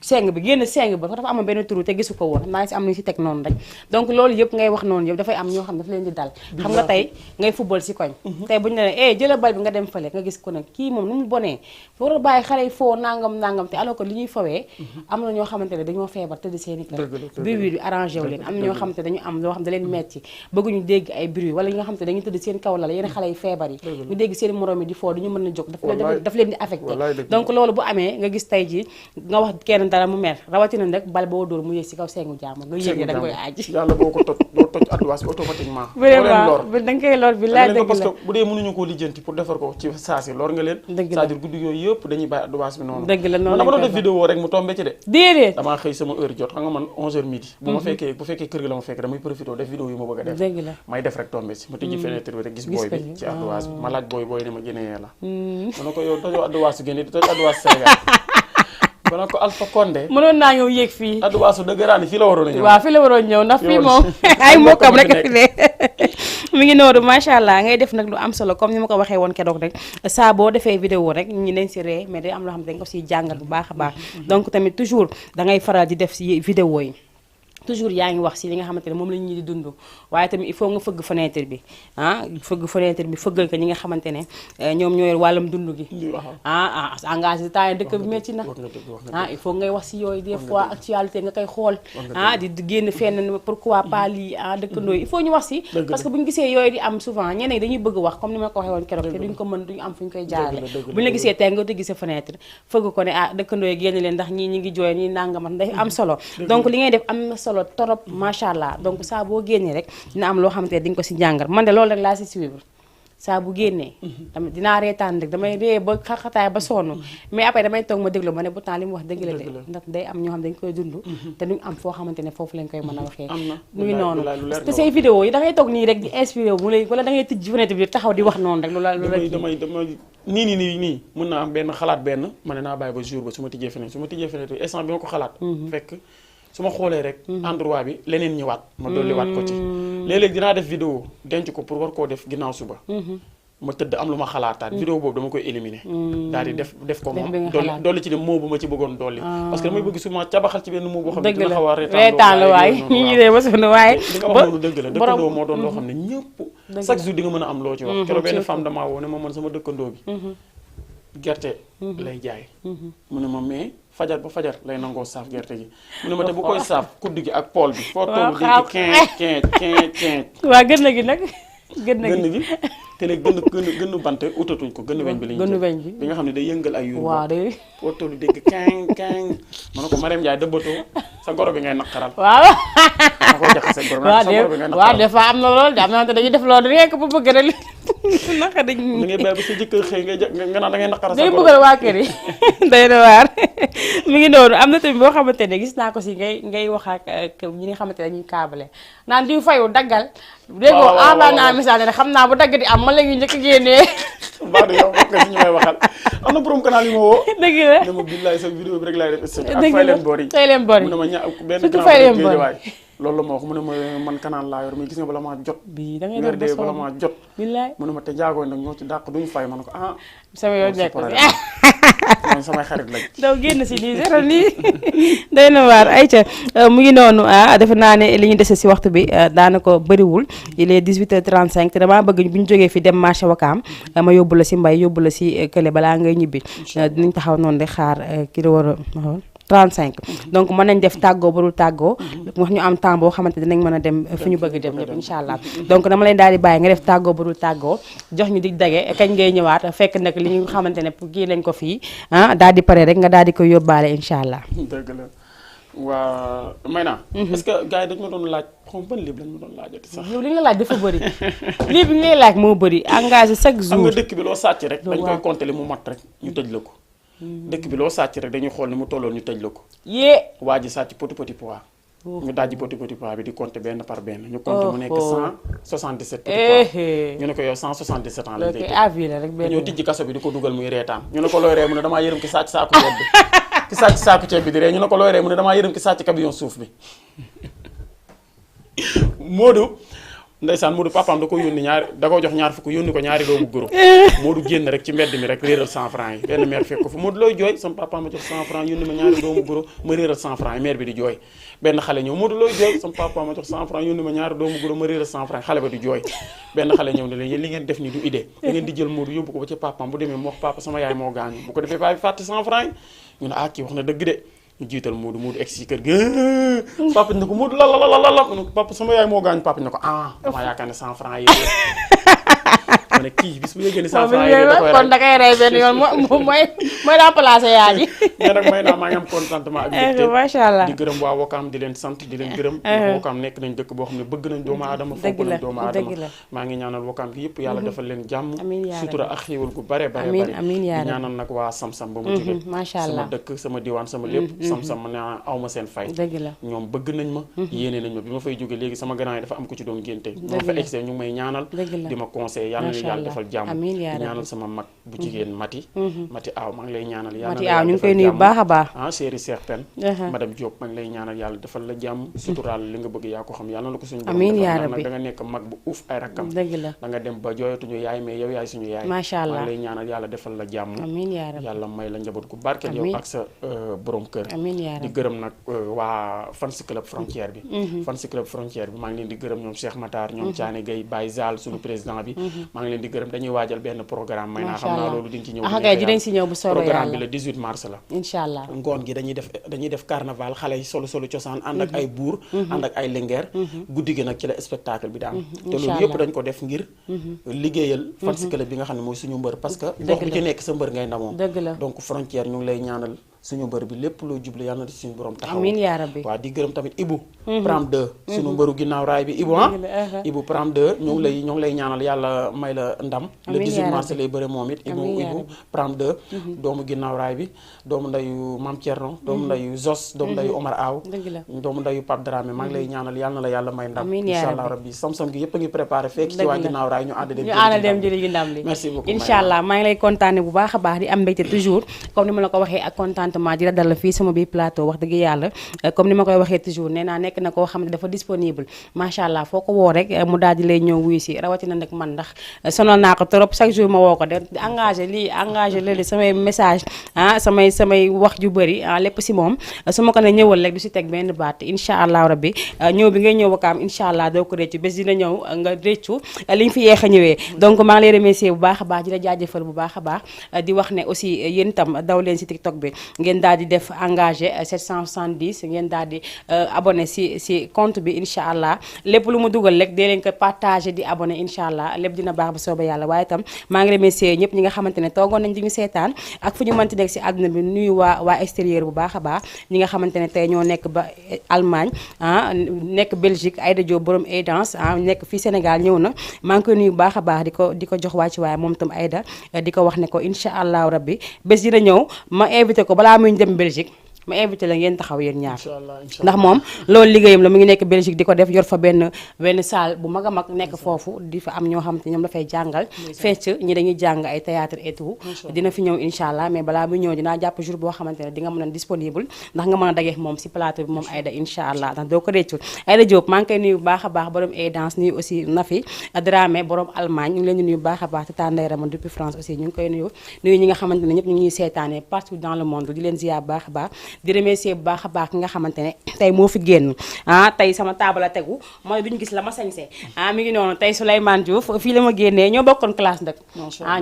seng bi génn seng ba dafa amoon benn trou te gisu ko woon maa ngi si am nañu si teg noonu rek donc loolu yëpp ngay wax noonu yëpp dafay am ñoo xam ne dafa leen di dal xam nga tey ngay football si koñ tey bu ñu ne jëla bal bi nga dem fële nga gis ko ne kii moom nu mu bonee war a bàyyi xale yi foo nangam te alors que li ñuy fawee am na ñoo xamante ne dañoo feebar tëdd seeni kër bruit bi arrangé wu leen am na ñoo xamante dañu am loo xam da leen metti bëgguñu dégg ay bruit wala ñi nga xamante dañuy tëdd seen kaw la yenn xale yi feebar yi ñu dégg seen morom yi di foo duñu mën a jóg daf leen di affecté donc loolu bu amee nga gis tey ji nga wax kenn dara mu mer rawatina nag bal boo dóor mu yéeg si kaw seengu jàmm nga yéeg da nga koy aaj yàlla boo ko toj doo toj adduwaas bi automatiquement vraiment da nga koy lor bi laa dëgg parce que bu dee mënuñu koo lijjanti pour defar ko ci saasi lor nga leen c'est-à-dire guddi yooyu yëpp dañuy bàyyi adduwaas bi noonu dëgg la noonu dama doon def vidéo rek mu tombé ci de déedéet damaa xëy sama heure jot xam nga man 11h midi bu fekkee kër gi la ma fekk damay profité def vidéo yi ma bëgg a def dëgg la may def rek tombé si ma tijji fenêtre bi rek gis booy bi ci adduwaas bi ma laaj booy ne ma génnee la ma ne ko yow tojoo adduwaas génne di toj adduwaas Sénégal ba ne ko Alpha Condé mënoon naa ñëw yéeg fii adduwaasu dëgëraani fii la waroon a ñëw waaw fii la waroon ñëw ndax fii moom ay mbokkam rek fi ne mi ngi noonu macha allah ngay def nag lu am solo comme ni ma ko waxee woon keroog rek saa boo defee vidéo rek ñi dañ si ree mais day am loo xam ne dañ ko siy jàngal bu baax a baax donc tamit toujours da ngay faral di def si vidéo yi toujours yaa ngi wax si li nga xamante ne moom la ñuy di dund waaye tamit il faut nga fëgg fenêtre bi fëgg fenêtre bi fëggal ko ñi nga xamante ne ñoom ñooy wàllum dund gi engagé temps yi dëkk bi métti na il faut ngay wax si yooyu des fois actualité nga koy xool di génn fenn pourquoi pas lii dëkkandoo yi il faut ñu wax si parce que bu ñu gisee yooyu di am souvent ñeneen dañuy bëgg wax comme ni ma ko waxee woon keroog te duñ ko mën duñu am fu ñu koy jaarale bu ñu la gisee tey nga tëgg sa fenêtre fëgg ko ne dëkkandoo yi génn leen ndax ñii ñi ngi jooy ñii nangamat day am solo donc li ngay def am na solo torop macha allah donc saa boo génnee rek dina am loo xamante ne di nga ko si jàngal man de loolu rek laa si suivre saa bu génnee tamit dinaa reetaan rek damay ree ba xaxataay ba sonn mais après damay toog ma déglu ma ne pourtant li mu wax dëgg la de ndax day am ñoo xam dañ koy dund te duñ am foo xamante ne foofu lañ koy mën a waxee mu ngi noonu parce que say vidéo yi da ngay toog nii rek di inspiré wu mu lay wala da ngay tëj fenêtre bi taxaw di wax noonu rek lu la damay nii mën naa am benn xalaat benn ma ne naa bàyyi ba jour ba su ma tijjee fenêtre instant bi ma ko xalaat fekk su ma xoolee rek endroit bi leneen ñëwaat ma dolliwaat ko ci léeg-léeg dinaa def vidéo denc ko pour war koo def ginnaaw suba ma tëdd am lu ma xalaataat vidéo boobu dama koy éliminer daal di def ko moom dolli ci dem moo bu ma ci bëggoon dolli parce que damay bëgg souvent cabaxal ci benn moo boo xam ne dina xaw a reetaan la waaye ñi dee ba sonn waaye li nga wax noonu dëgg la dëkkandoo moo doon loo xam ne ñëpp chaque jour di nga mën a am loo ci wax keroog benn femme damaa woo ne ma man sama dëkkandoo bi gerte lay jaay mu ne ma mais fajar ba fajar lay nangoo saaf gerte gi mu ne ma te bu koy saaf kuddu gi ak pool bi foo toll dégg quinze waa gën na gi nag gën gi te léegi gën bant utatuñ ko gën weñ bi lañu bi nga xam ne day yëngal ay yuur waaw day foo toll dégg quinze ma ne ko Mariam Ndiaye dëbbatoo sa goro bi ngay naqaral waaw ma ko jaxase goro sa goro bi ngay naqaral waaw des fois am na loolu de am na dañuy def loolu rek bu bëgg rek naka dañ da ngay bàyyi ba sa jëkkër xëy nga naan da ngay naqaral sa day goro bëgg waa kër yi day na waar mi ngi noonu am na tamit boo xamante ne gis naa ko si ngay wax ak ñi nga xamante ne dañuy kaabale naan di fayu daggal déggoo envoyé naa message ne xam naa bu dagg di am ma léegi njëkk génnee baax na yow bokk nga si ñu may waxal am na borom canal yi ma woo dëgg la ne ma billaay sa vidéo bi rek laay def ak dëgg fay la leen boor yi fay leen boor yi mu ne ma benn surtout fay leen boor waay loolu la ma wax mu ne ma man canal laa yor mais gis nga bala maa jot bii da ngay weer doon dee bala maa jot billaay mu ne ma te jaagooy nag ñoo ci dàq duñu fay ma ne ko sama yoon nekk man samay xarit lañ daw génn si nii zéro nii day na waar ayca mu ngi noonu defe naa ne li ñu dese si waxtu bi daanaka bëriwul il est 18h35 te damaa bëgg bu ñu jógee fi dem marché Wakaam ma yóbbu la si mbay yóbbu la si kële balaa ngay ñibbi dinañ taxaw noonu di xaar ki la war a 35 donc mën nañ def tàggoo ba dul tàggoo wax ñu am temps boo xamante dinañ mën a dem fi ñu bëgg dem ñëpp incha allah donc dama leen daal di bàyyi nga def tàggoo ba dul tàggoo jox ñu di dage kañ ngay ñëwaat fekk nag li ñu xamante ne kii lañ ko fii daal di pare rek nga daal di koy yóbbaale incha allah. dëgg la waa may naa est-ce que gars yi dañ ma doon laaj xaw ma ban léeb lañ ma doon laajati sax yow li nga laaj dafa bëri lii bi ngay laaj moo bëri engagé chaque jour xam nga dëkk bi loo sàcc rek dañ koy compter li mu mat rek ñu tëj la ko dëkk bi loo sàcc rek dañuy xool ni mu tolloon ñu tëj la ko yée waa ji sàcc petit pois ñu dajji petit pois bi di compter benn par benn ñu compter mu nekk 177 petit pois ñu ne ko yow 177 ans la avis la rek benn ñoo tijji kaso bi di ko dugal muy reetaan ñu ne ko looy ree mu ne damaa yërëm ki sàcc saako yedd ki sàcc saaku ceeb bi di ree ñu ne ko looy ree mu ne damaa yërëm ki sàcc camion suuf bi Modou ndeysaan Modou papaam da ko yónni da ko jox ñaar fukk yónni ko ñaari doomu goro Modou génn rek ci mbedd mi rek réeral 100 francs yi benn maire fekk ko fa Modou looy jooy sama papaam ma jox 100 francs yónni ma ñaari doomu goro ma réeral 100 francs yi maire bi di jooy benn xale ñëw Modou looy jooy sama papaam ma jox 100 francs yónni ma ñaari doomu goro ma réeral 100 francs xale ba di jooy benn xale ñëw ne leen yéen li ngeen def ni du idée da ngeen di jël Modou yóbbu ko ba ci papaam bu demee mu wax papa sama yaay moo gaañu bu ko defee baay bi fàtte 100 francs yi ñu ne kii wax na dëgg de ñu jiital Modou egg si kër gi papa ne ko Modou la papa sama yaay moo gaañ papa ne ko dama yaakaar ne 100 francs yi ma ne kii bis bu yëgee ni 100 francs yi da koy kon da koy rey benn yoon mooy remplacer yaay ji mais nag may naa maa ngi am contentement ak mbégte macha allah di gërëm waa Wakaam di leen sant di leen gërëm Wakaam nekk nañ dëkk boo xam ne bëgg nañ doomu aadama fonk nañ doomu aadama maa ngi ñaanal Wakaam gi yëpp yàlla defal leen jàmm sutura ak xéewal gu bare bare bare di ñaanal nag waa Sam-Sam ba mu jógee sama dëkk sama diwaan sama lépp Sam-Sam ne aw ma seen fay ñoom bëgg nañ ma yéene nañ ma bi ma fay jógee léegi sama grand yi dafa am ko ci doon génte ma fa egsee ñu ngi may ñaanal di ma conseil yàlla na yàlla defal jàmm di ñaanal sama mag bu jigéen Mati Aw maa ngi lay ñaanal yàlla Mati Aw ñu ngi koy nuyu baax a baax chéri Cheikh Pen madame Diop maa ngi lay ñaanal yàlla defal la jàmm suturaal li nga bëgg yaa ko xam yàlla na ko suñu borom defal nag da nga nekk mag bu uuf ay rakkam da nga dem ba jooyatuñu yaay mais yow yaay suñu yaay macha allah maa ngi lay ñaanal yàlla defal la jàmm yàlla may la njaboot gu barkeel yow ak sa borom kër di gërëm nag waa fans club frontière bi fans club frontière bi maa ngi leen di gërëm ñoom Cheikh Matar ñoom Thiané Gueye Baye Zal suñu président bi maa ngi leen di gërëm dañuy waajal benn programme may naa xam naa loolu di nga ci ñëw bu soobee programme bi le 18 mars la inshallah ngoon gi dañuy def carnaval xale yi solo cosaan ànd ak ay buur ànd ak ay lingeer guddi gi nag ci la spectacle bi daan te loolu yëpp dañ ko def ngir liggéeyal fans club bi nga xam ne mooy suñu mbër parce que gox bu ci nekk sa mbër ngay ndamoo donc frontière ñu ngi lay ñaanal suñu mbër bi lépp loo jublu yàlla na suñu borom taxaw amiin yaa rabbi waaw di gërëm tamit Ibou Pram 2 suñu mbëru ginnaaw raay bi Ibou Pram 2 ñu ngi lay ñaanal yàlla may la ndam le 18 mars lay bëre moom it Ibou Pram 2 doomu ginnaaw raay bi doomu ndayu Mam Thierno doomu ndayu Zos doomu ndayu Omar Aw doomu ndayu Pape Dramé maa ngi lay ñaanal yàlla na la yàlla may ndam inshallah rabbi Sam-Sam gi yëpp a ngi préparé fekk ci waa ginnaaw raay ñu ànd dem jëli gi ndam li merci beaucoup inshallah maa ngi lay kontaane bu baax a baax di am mbégte toujours comme ni ma la ko waxee ak contentement di la dalal fii sama biir plateau wax dëgg yàlla comme ni ma koy waxee toujours nee naa nekk na koo xam ne dafa disponible macha allah foo ko woo rek mu daal di lay ñëw wuyu si rawatina nag man ndax sonal naa ko trop chaque jour ma woo ko de engagé lii engagé léegi samay message samay wax ju bëri lépp si moom su ma ko ne ñëwal rek du si teg benn baat incha allah rabbi ñëw bi ngay ñëw Wakaam incha allah doo ko réccu bés dina ñëw nga réccu liñ fi yeex a ñëwee donc maa ngi lay remercier bu baax a baax di la jaajëfal bu baax a baax di wax ne aussi yéen itam daw leen si TikTok bi ngeen daal di def engagé 770 ngeen daal di abonné si compte bi incha allah lépp lu mu dugal rek dee leen ko partagé di abonné incha allah lépp dina baax bu soobee yàlla waaye itam maa ngi remercier ñëpp ñi nga xamante ne toogoon nañ di ñu seetaan ak fu ñu mënti nekk si àdduna bi nuyu waa extérieur bu baax a baax ñi nga xamante ne tey ñoo nekk ba Allemagne nekk Belgique Aïda Diop borom Aidance nekk fii Sénégal ñëw na maa ngi koy nuyu bu baax a baax di ko jox waa ci waaye moom itam Aïda di ko wax ne ko incha allah rabbi bés dina ñëw ma invité ko balaa muy dem Belgique ma invité la ngeen taxaw yéen ñaar ndax moom loolu liggéeyam la mu ngi nekk Belgique di ko def yor fa benn salle bu mag a mag nekk foofu di fa am ñoo xam te ñoom dafay jàngal fecc ñi dañuy jàng ay théâtre et tout dina fi ñëw incha allah mais balaa muy ñëw dinaa jàpp jour boo xamante ne di nga mën a disponible ndax nga mën a dageek moom si plateau bi moom Aïda incha allah ndax doo ko réccul Aïda Diop maa ngi koy nuyu bu baax a baax borom Aidance nuyu aussi Nafi Dramé borom Allemagne ñu ngi leen di nuyu bu baax a baax te Tandey Rama depuis France aussi ñu ngi koy nuyu ñi nga xamante ne ñëpp ñu ngi ñuy seetaane partout dans le monde di leen ziar bu baax a baax di remercier bu baax a baax ki nga xamante ne tey moo fi génn tey sama taabal a tegu mooy duñu gis la ma sañse mi ngi noonu tey Souleymane Diouf fii la ma génnee ñoo bokkoon classe nag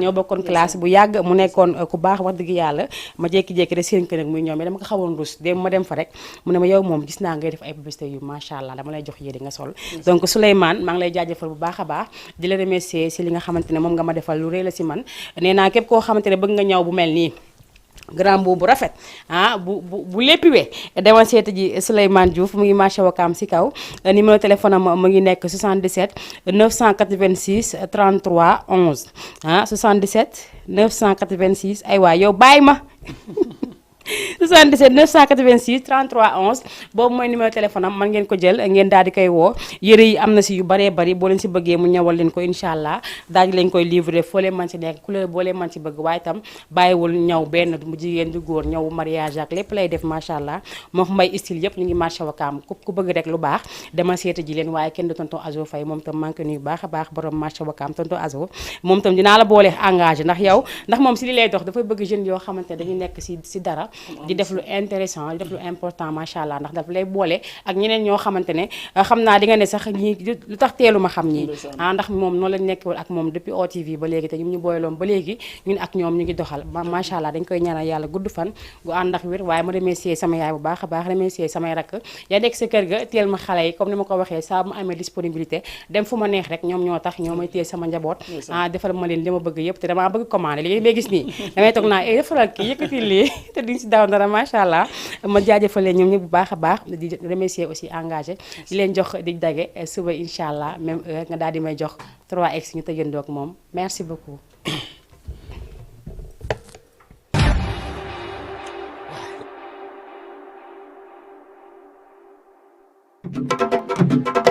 ñoo bokkoon classe bu yàgg mu nekkoon ku baax wax dëgg yàlla ma jékki-jékki rek seen kër nag muy ñoom dama ko xawoon rus dem ma dem fa rek mu ne ma yow moom gis naa ngay def ay publicité yu macha allah dama lay jox yére nga sol donc Souleymane maa ngi lay jaajëfal bu baax a baax di la remercier si li nga xamante ne moom nga ma defal lu rëy la si man nee naa képp koo xamante ne bëgg nga ñaw bu mel nii grand boobu bu rafet bu léppiwee demal seeti ji Souleymane Diouf mu ngi marché Wakaam si kaw numéro téléphone am mu ngi nekk 77 986 33 11 77 986 ay waay yow bàyyi ma 77 986 33 11 boobu mooy numéro téléphone am man ngeen ko jël ngeen daal di koy woo yëre yi am na si yu baree bari boo leen si bëggee mu ñawal leen ko incha allah daal di leen koy livrer foo leen man si nekk couleur boo leen man si bëgg waaye itam bàyyiwul ñaw benn mu jigéen du góor ñaw mariage ak lépp lay def macha allah moo mbay style yëpp ñu ngi marché Wakaam ku bëgg rek lu baax dama seeta ji leen waaye kenn du tonton Azo Faye moom tam manqué nuyu baax a baax borom marché Wakaam tonton Azo moom tam dinaa la boole engagé ndax moom si li lay dox dafay bëgg jeunes yoo xamante dañu nekk si dara di def lu intéressant di def lu important macha allah ndax daf lay boole ak ñeneen ñoo xamante ne xam naa di nga ne sax ñi lu tax teelu ma xam ñi ndax moom noonu lañ nekkewul ak moom depuis OTV ba léegi te ñu booyloon ba léegi ñun ak ñoom ñu ngi doxal macha allah dañ koy ñaanal yàlla gudd fan gu ànd ak wér waaye ma remercier sama yaay bu baax a baax remercier samay rakk yaa nekk sa kër ga teel ma xale yi comme ni ma ko waxee saa bu ma amee disponibilité dem fu ma neex rek ñoom ñoo tax ñoo may téye sama njaboot defal ma leen li ma bëgg yëpp te damaa bëgg commandé léegi may gis nii damay toog naa defaral kii yëkkati lii te duñ si daw dara macha allah ma jaajëfal leen ñoom ñëpp bu baax a baax di remercier aussi engagé di leen jox di dage suba incha allah même heure nga daal di may jox 3x ñu tëjandoo ak moom merci beaucoup. Thank you.